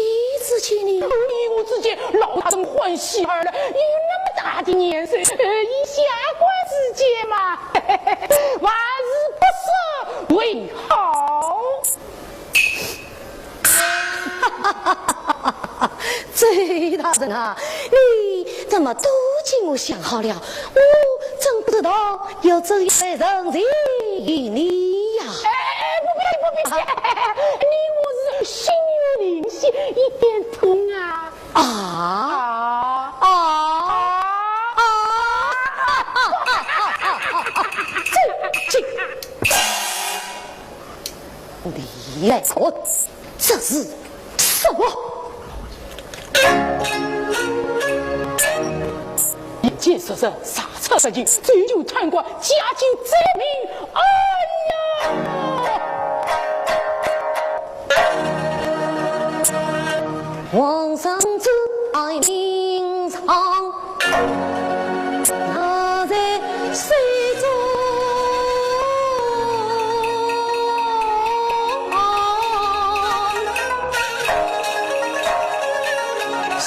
之间呢？一念之间，老大人欢喜儿了，有那么大的年岁，呃，已下官时节嘛，还是不说为好。崔大人啊，你怎么都替我想好了？我怎不知道有这样的人情于你呀？哎，哎，不必，不必，你我是心有灵犀一点通啊。啊？啊？啊？这，这，你来说，这是什么？ 眼见时日，查出实情，追究贪官，解救灾民。哎呀！皇上之爱民上，那在水中。 洗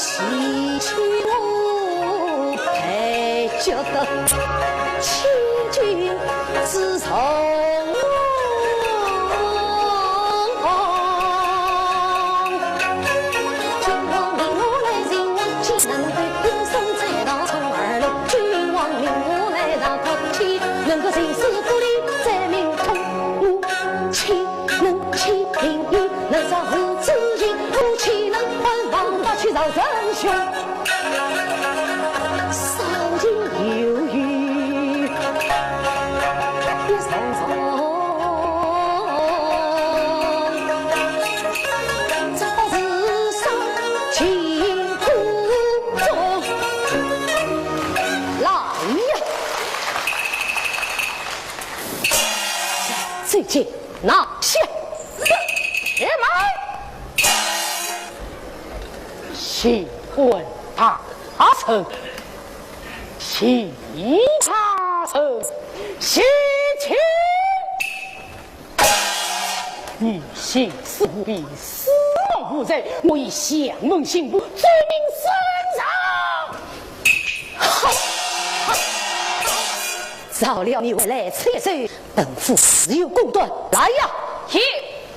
去我太久的千军之痛。君王命我来寻，岂能对兵送在道中而落？君王命我来查考，岂能够徇私鼓励，灾民痛。我岂能欺民以能杀父之情，我岂能还王法去饶仁兄？伤心有余，一场场，这是伤情苦衷。来呀！请拿下。且慢！请问大人，请大人，请请。你行事无礼，死我无罪，我已向门刑部奏明圣上。好，好，好。饶了你回来吃一醉， 本府自有公断。来呀，去，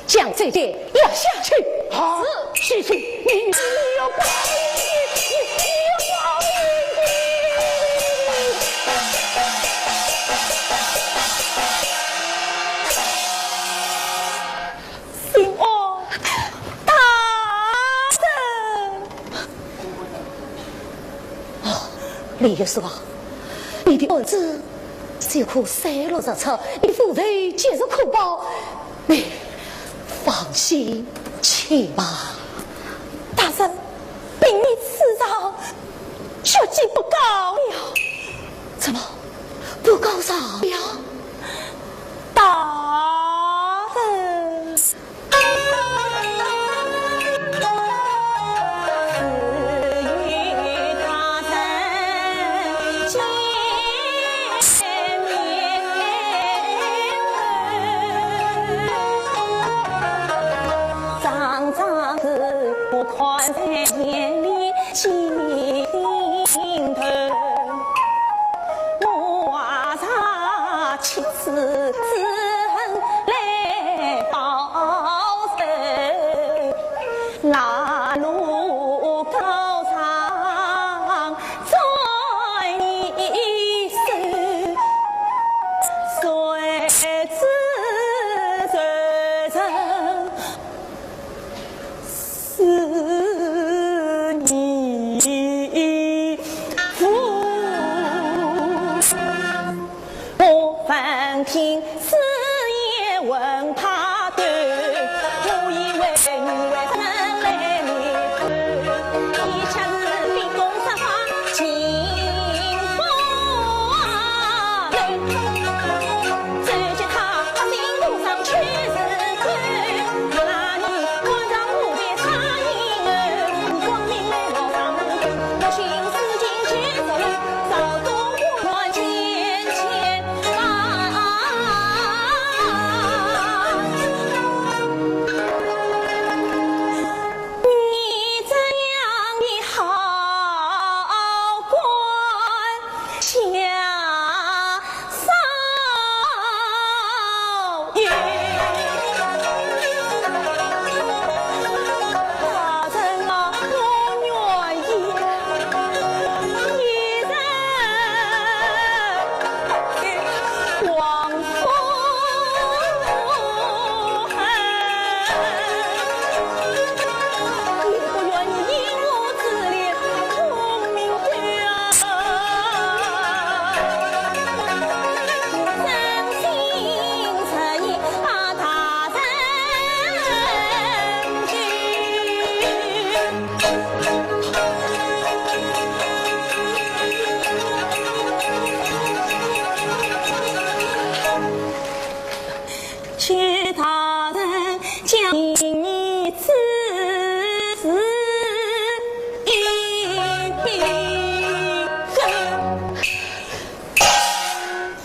将这贼押下去。好。是。许仙，你，你要报应的，你，你要报应的。请安，大人。哦，李御史啊，你的案子 罪魁祸首，你的父仇即日可报，你放心去吧。大人，凭你此状，绝计不告了。怎么，不告饶了？大人。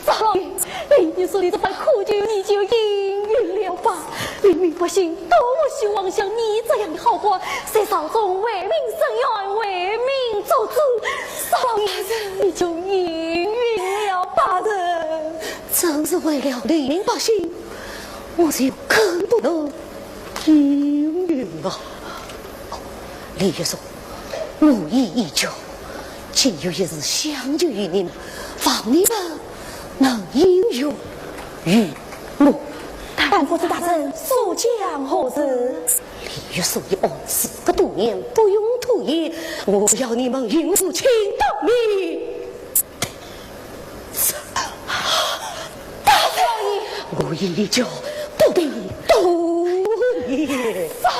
少爷，你说你这番苦酒，你就应允了吧。黎民百姓都不许望像你这样的好官，在朝中为民伸冤，为民做主。少爷，你就应允了吧。大人，正是为了黎民百姓，我就更不能应允了。李御史，我意已决，今有一事相求于你们，望你们能应允于我。但不知大人所讲何事？李御史一案，事隔多年，不容拖延，我要你们与我同到面。 大少爷，我已决，不必多言。少爷。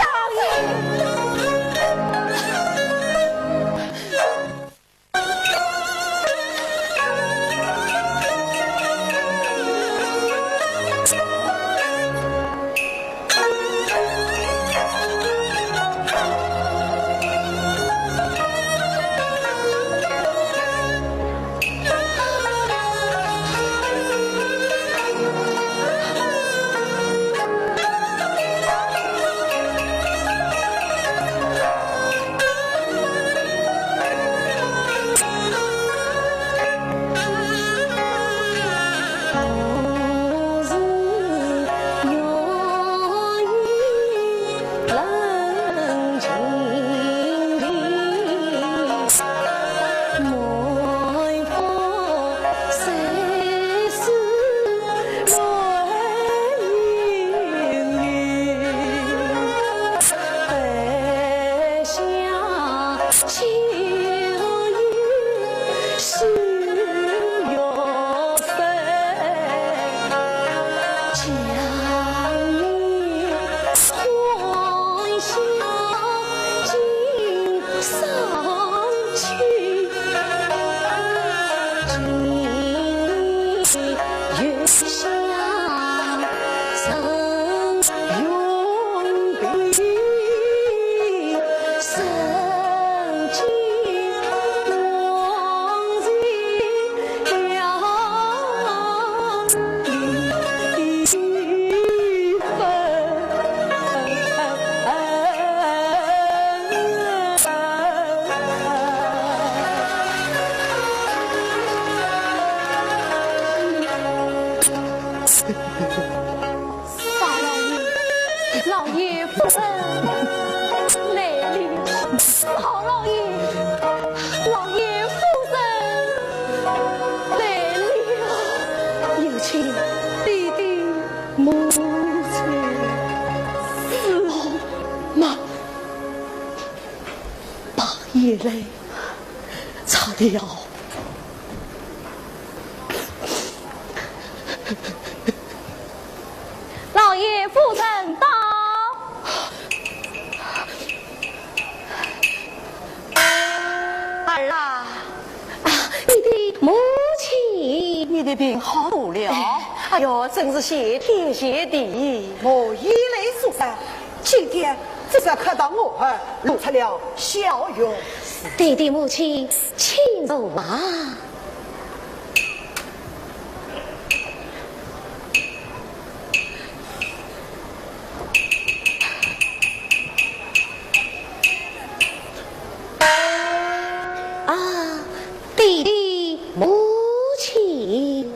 夫人来了。好老爷，老爷夫人来了。有请爹爹母亲。是。妈，半夜来，差点要 老爷夫人到。儿啊，啊，你的母亲。你的病好多了。哎。哎呦，真是谢天谢地。我以泪洗面。今天总算看到我儿露出了笑容。爹爹母亲，请坐吧。 啊，爹爹母亲。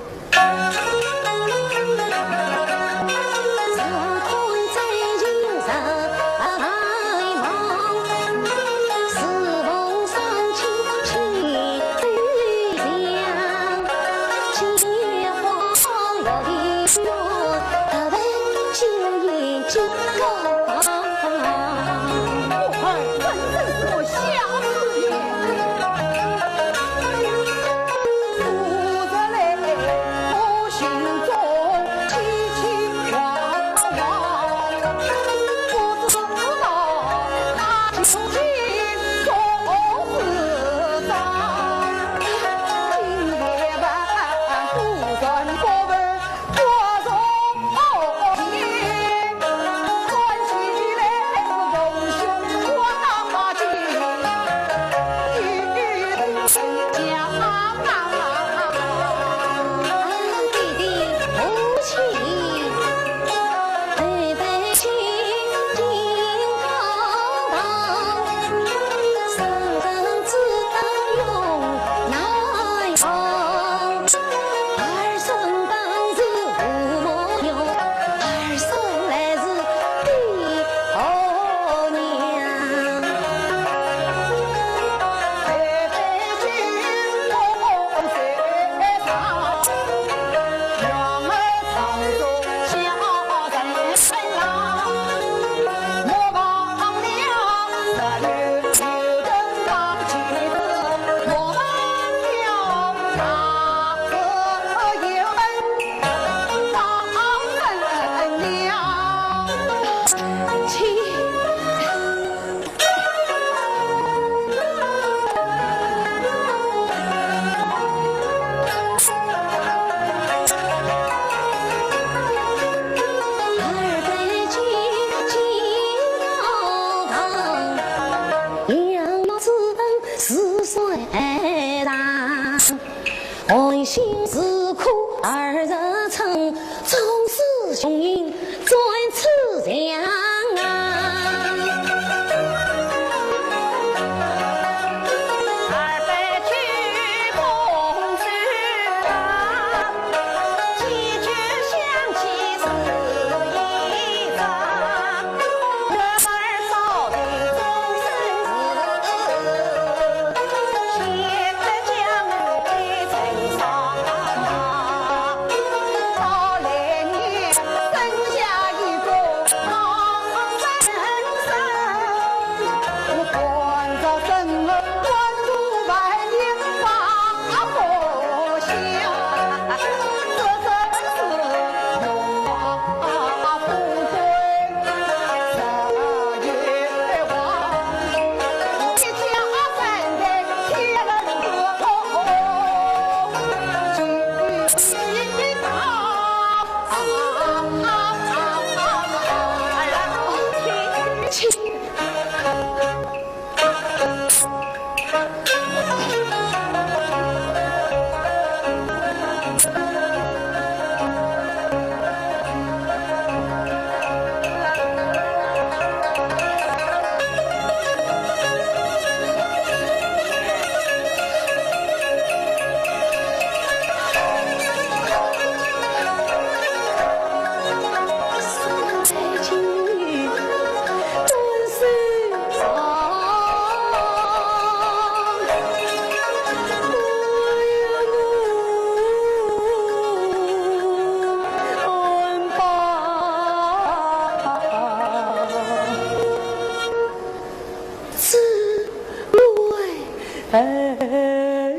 哎，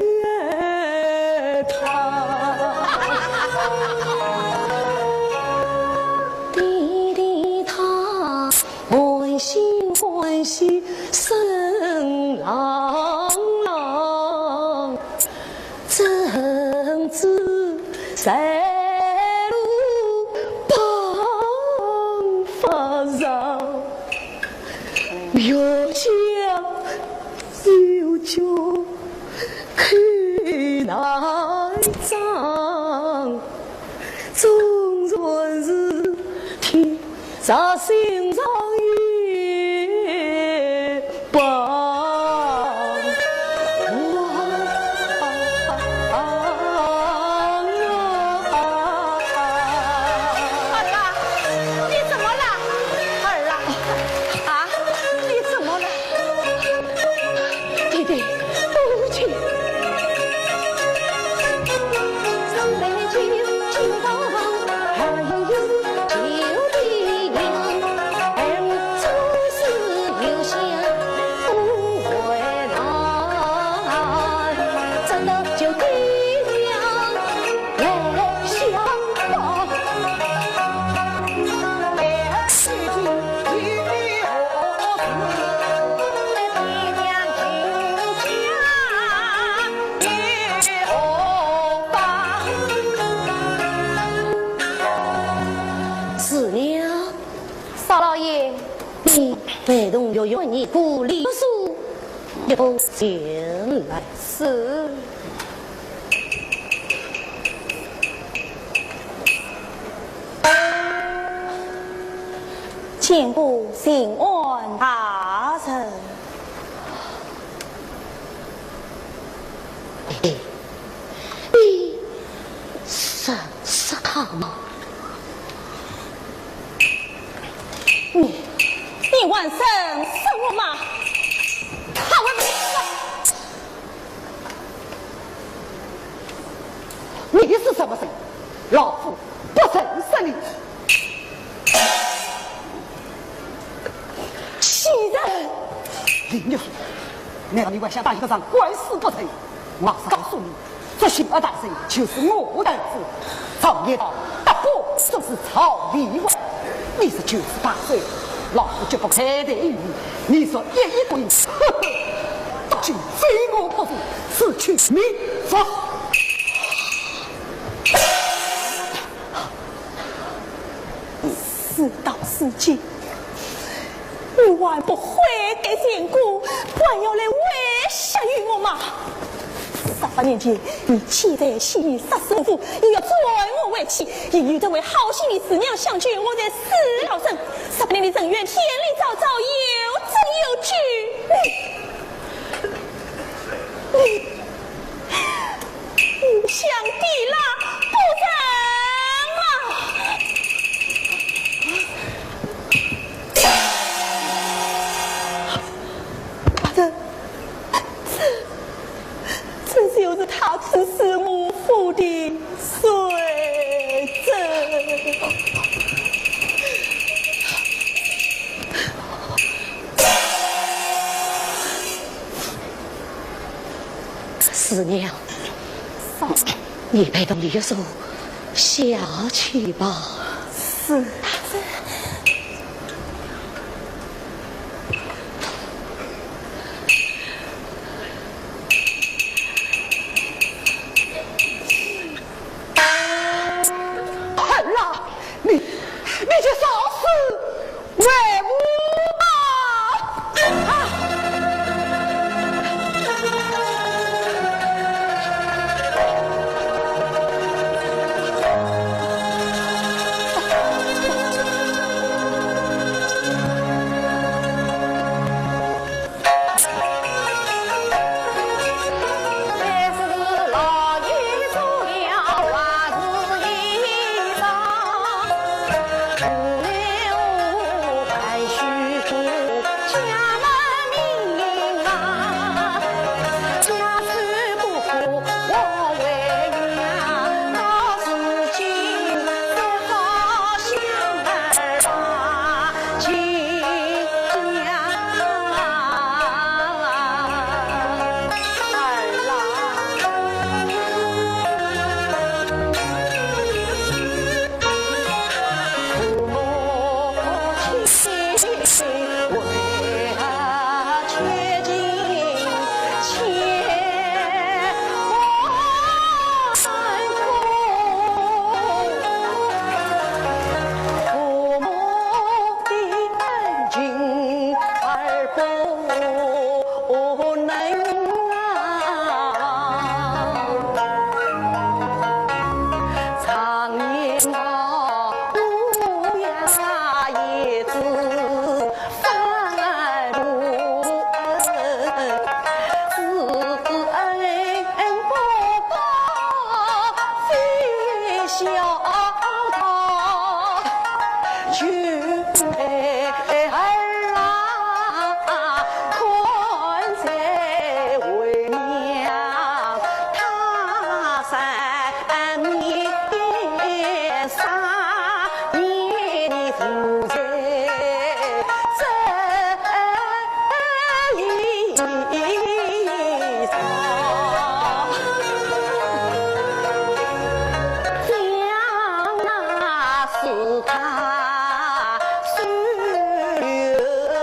他。弟弟他欢喜欢喜生郎郎，怎知在路旁发烧，越想 就叫口难张，总算是天煞心肠也罢。儿啊，你怎么了？儿啊，啊，你怎么了？ 弟弟，母亲。 是娘。少老爷，你陪同月月姑娘过礼数，一步前来。是。 见过巡按大人。你认识他吗？你，你还认识我吗？他还不认识。 你是什么人？老夫不认识你。欺人！林玉书，难道你还想打一个人官司不成？我告诉你，这巡按大人就是我的儿子，常言道，打不过就是曹李王。你是九十八岁，老夫绝不亏待于你。你说一一对应，哼哼， 今非我不是，是取民族。事到如今，你还不悔改前过，还要来威胁于我吗？十八年前，你欺山戏杀死我父，又要占我为妻，一日到晚好心与四娘相救，我才死了生。十八年的恩怨，天理昭昭，有证有据。你 你，你想的那不成啊！啊，这，这，这就是他指使我父的罪证。 四娘，你陪同李玉书下去吧。是。 儿啊，你，你去烧死为父吧！啊！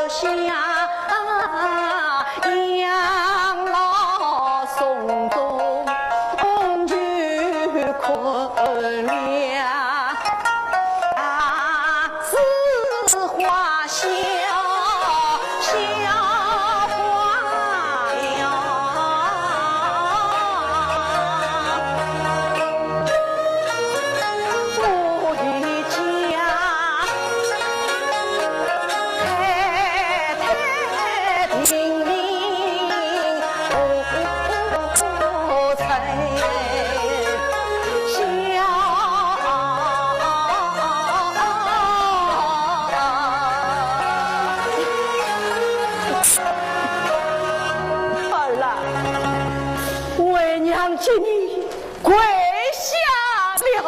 下，养老送终就困了。啊，似花笑，笑花了。不与家，太太定定，不曾笑。儿啊，为娘给你跪下了。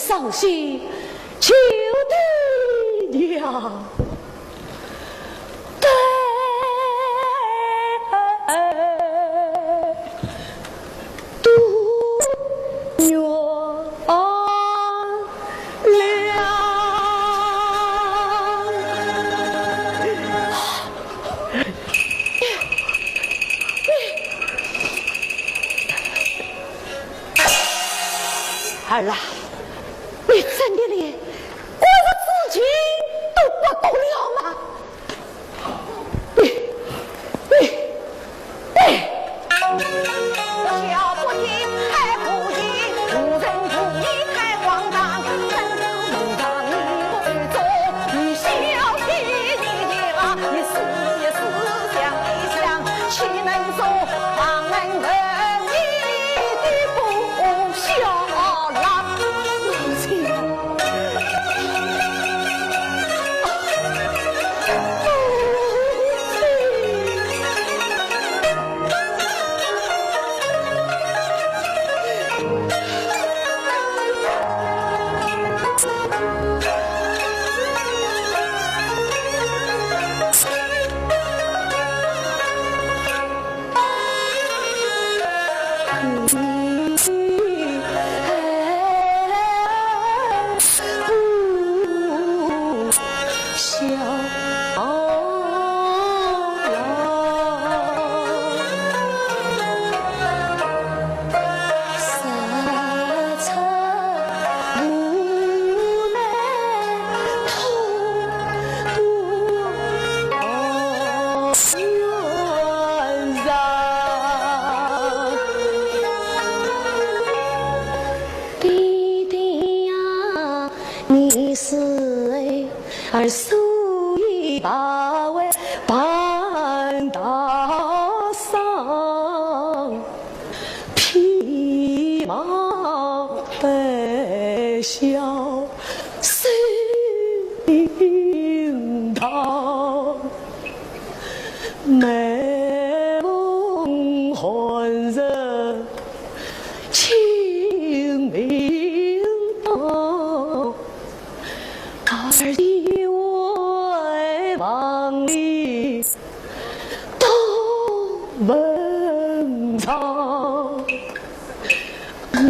伤心求爹娘。 儿啊，你真的连官人之情都不懂了吗？ 爹爹呀，你是儿，所以把我办大丧，披麻戴孝送到。 每逢寒食清明到，儿媳回房里到坟场。 我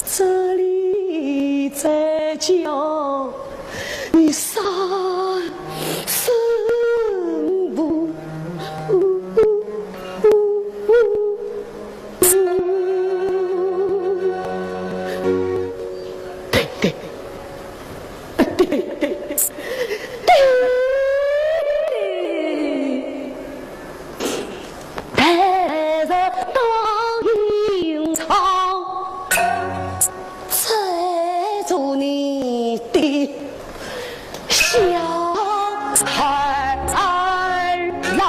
这里再叫你三声不。对，对，对，对，对。 带着到阴曹，再做你的小孩儿郎。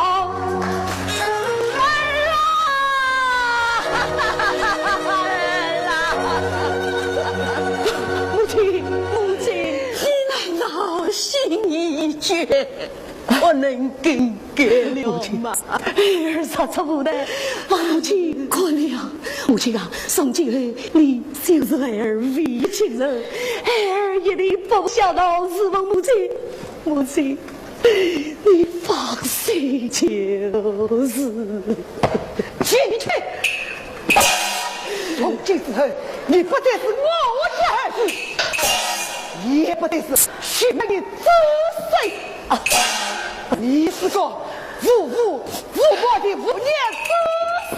儿啊！儿啊！母亲，母亲，你难道心已决？ 不能更改了吗？哎，儿啥错误的？望母亲宽谅。母亲啊，从今后你就是孩儿唯一亲人，孩儿一定不孝道，侍奉母亲。母亲，你放心就是。进去。从今之后，你不再是我的儿子，也不再是许梅的子孙。 啊，你是个无父无母的无娘之身。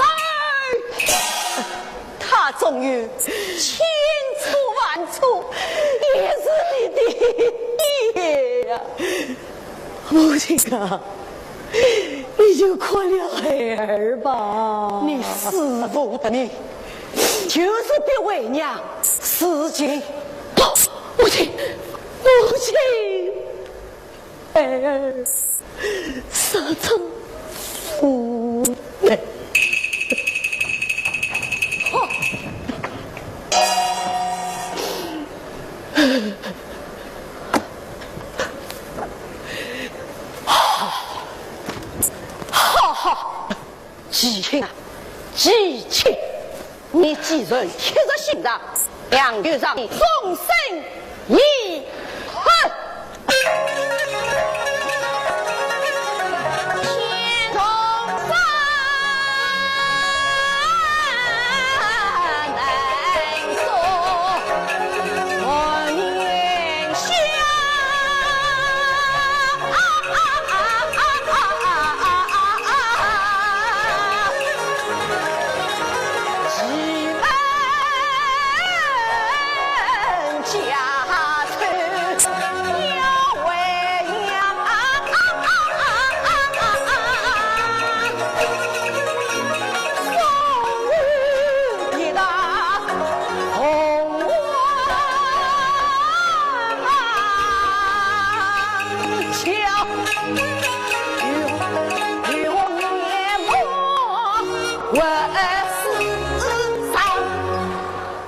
他纵有千错万错，也是你的爹呀。母亲啊，你就宽谅孩儿吧。你死无对证，就是逼为娘自尽。不，母亲，母亲。 孩儿实在无奈。哈哈，季卿啊，季卿，你既然铁石心肠，两军上众生已恨。天同山难守万年香。啊啊啊啊啊啊啊啊！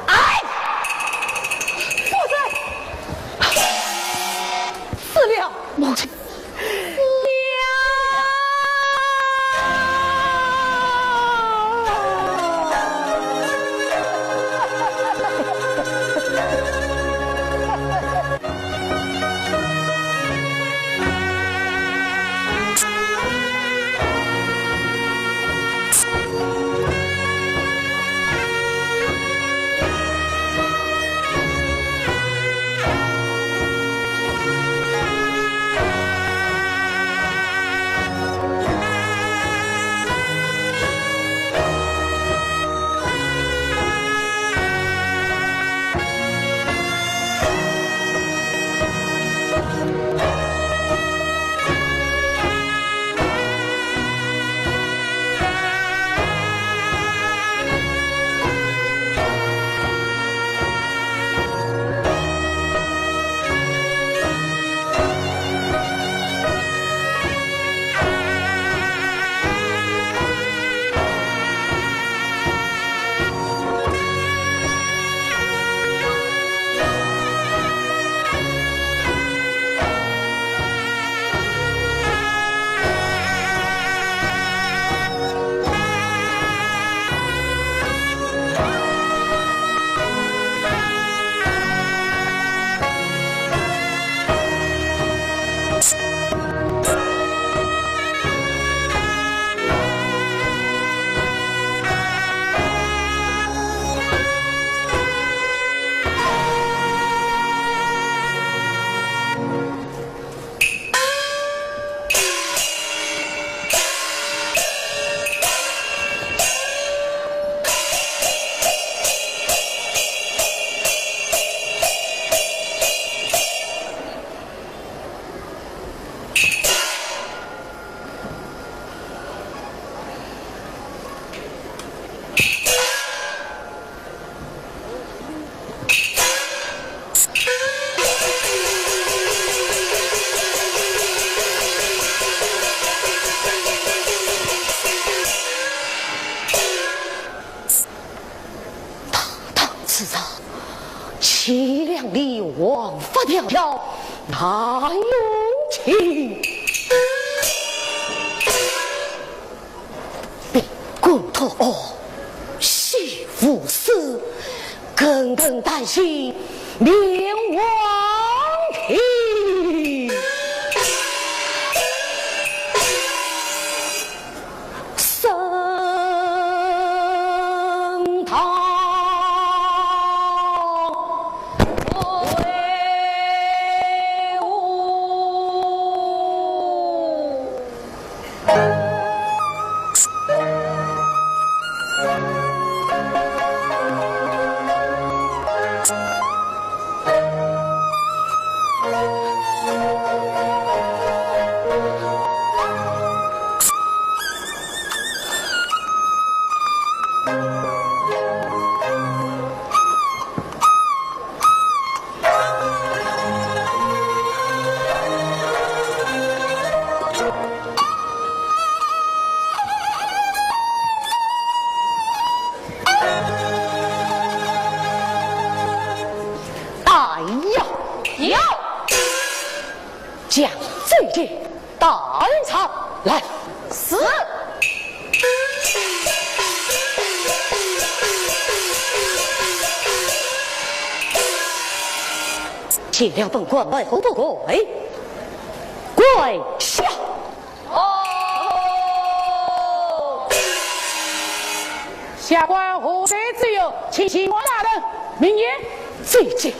哎，夫人，死了，母亲，死了。大唐之上，凄凉的王法飘飘，难容情。兵贵土恶，戏无师，根根担心明王庭。 升堂会武。 哎呀，有！将这件带上来。是。见了本官，为何不跪？跪下！哦，下官何罪之有？请刑部大人明言。罪证，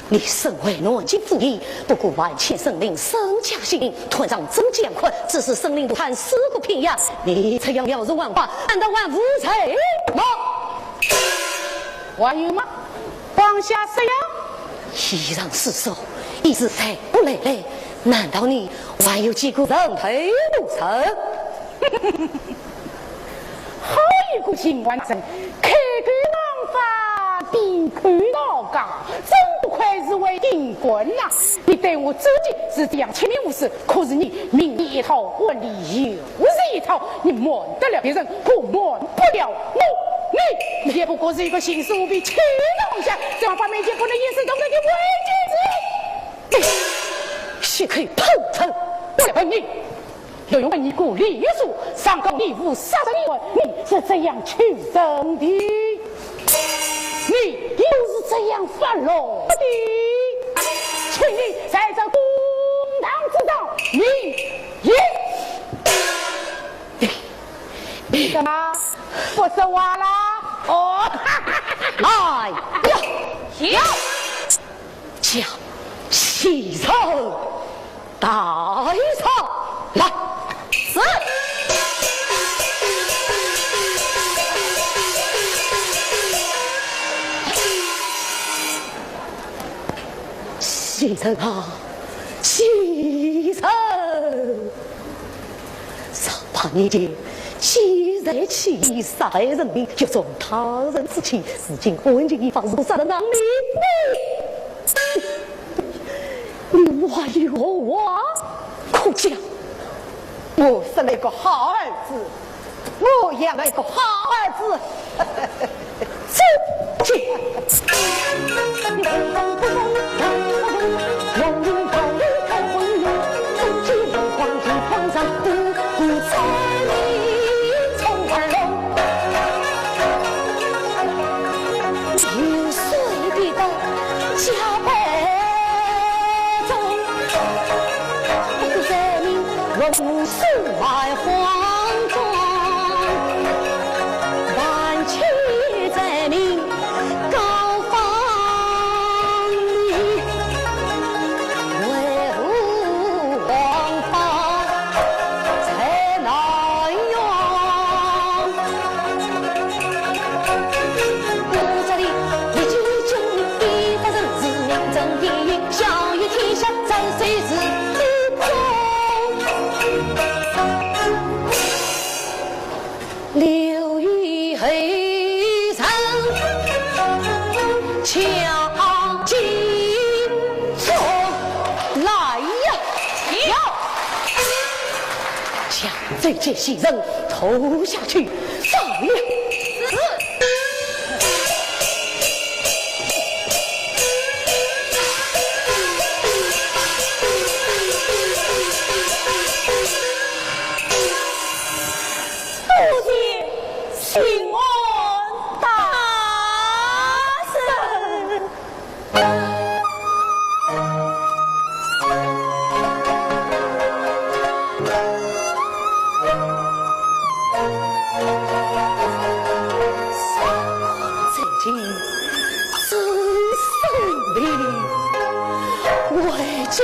你身为南京府尹，不顾万千生灵身家性命，吞上镇江宽，指使生灵涂炭，尸骨遍野，你这样藐视王法，难道还无罪吗？还有吗？ 往下说呀。依然是说，一直在不来来，难道你还有几个人头不成？好一个秦王政，开口王法，闭口道家，真不愧是位清官呐！你对我做的是这样亲密无私，可是你明里一套，暗里又 我是一套，你瞒得了别人，可瞒不了我。你，你也不过是一个行事舞弊、欺人太甚，在王法面前不能掩饰同等的位置。你，血口喷人，我来问你，刘墉问你个礼数，上告你无杀人，你是怎样取证的？你又是怎样发落的？请你在这公堂之上明言。 你干嘛？不说话啦？哦，来呀！有！将贼人带上来。是。贼人啊，贼人！ 上百年前，奸贼起义，杀害人民，又伤他人之气，如今案情已发，如何杀得上你？你还有何话可讲？我生了一个好儿子，我养了一个好儿子。 来呀！有！将这些贼人拖下去斩了！是。 多谢巡按大人。最近真生病，为今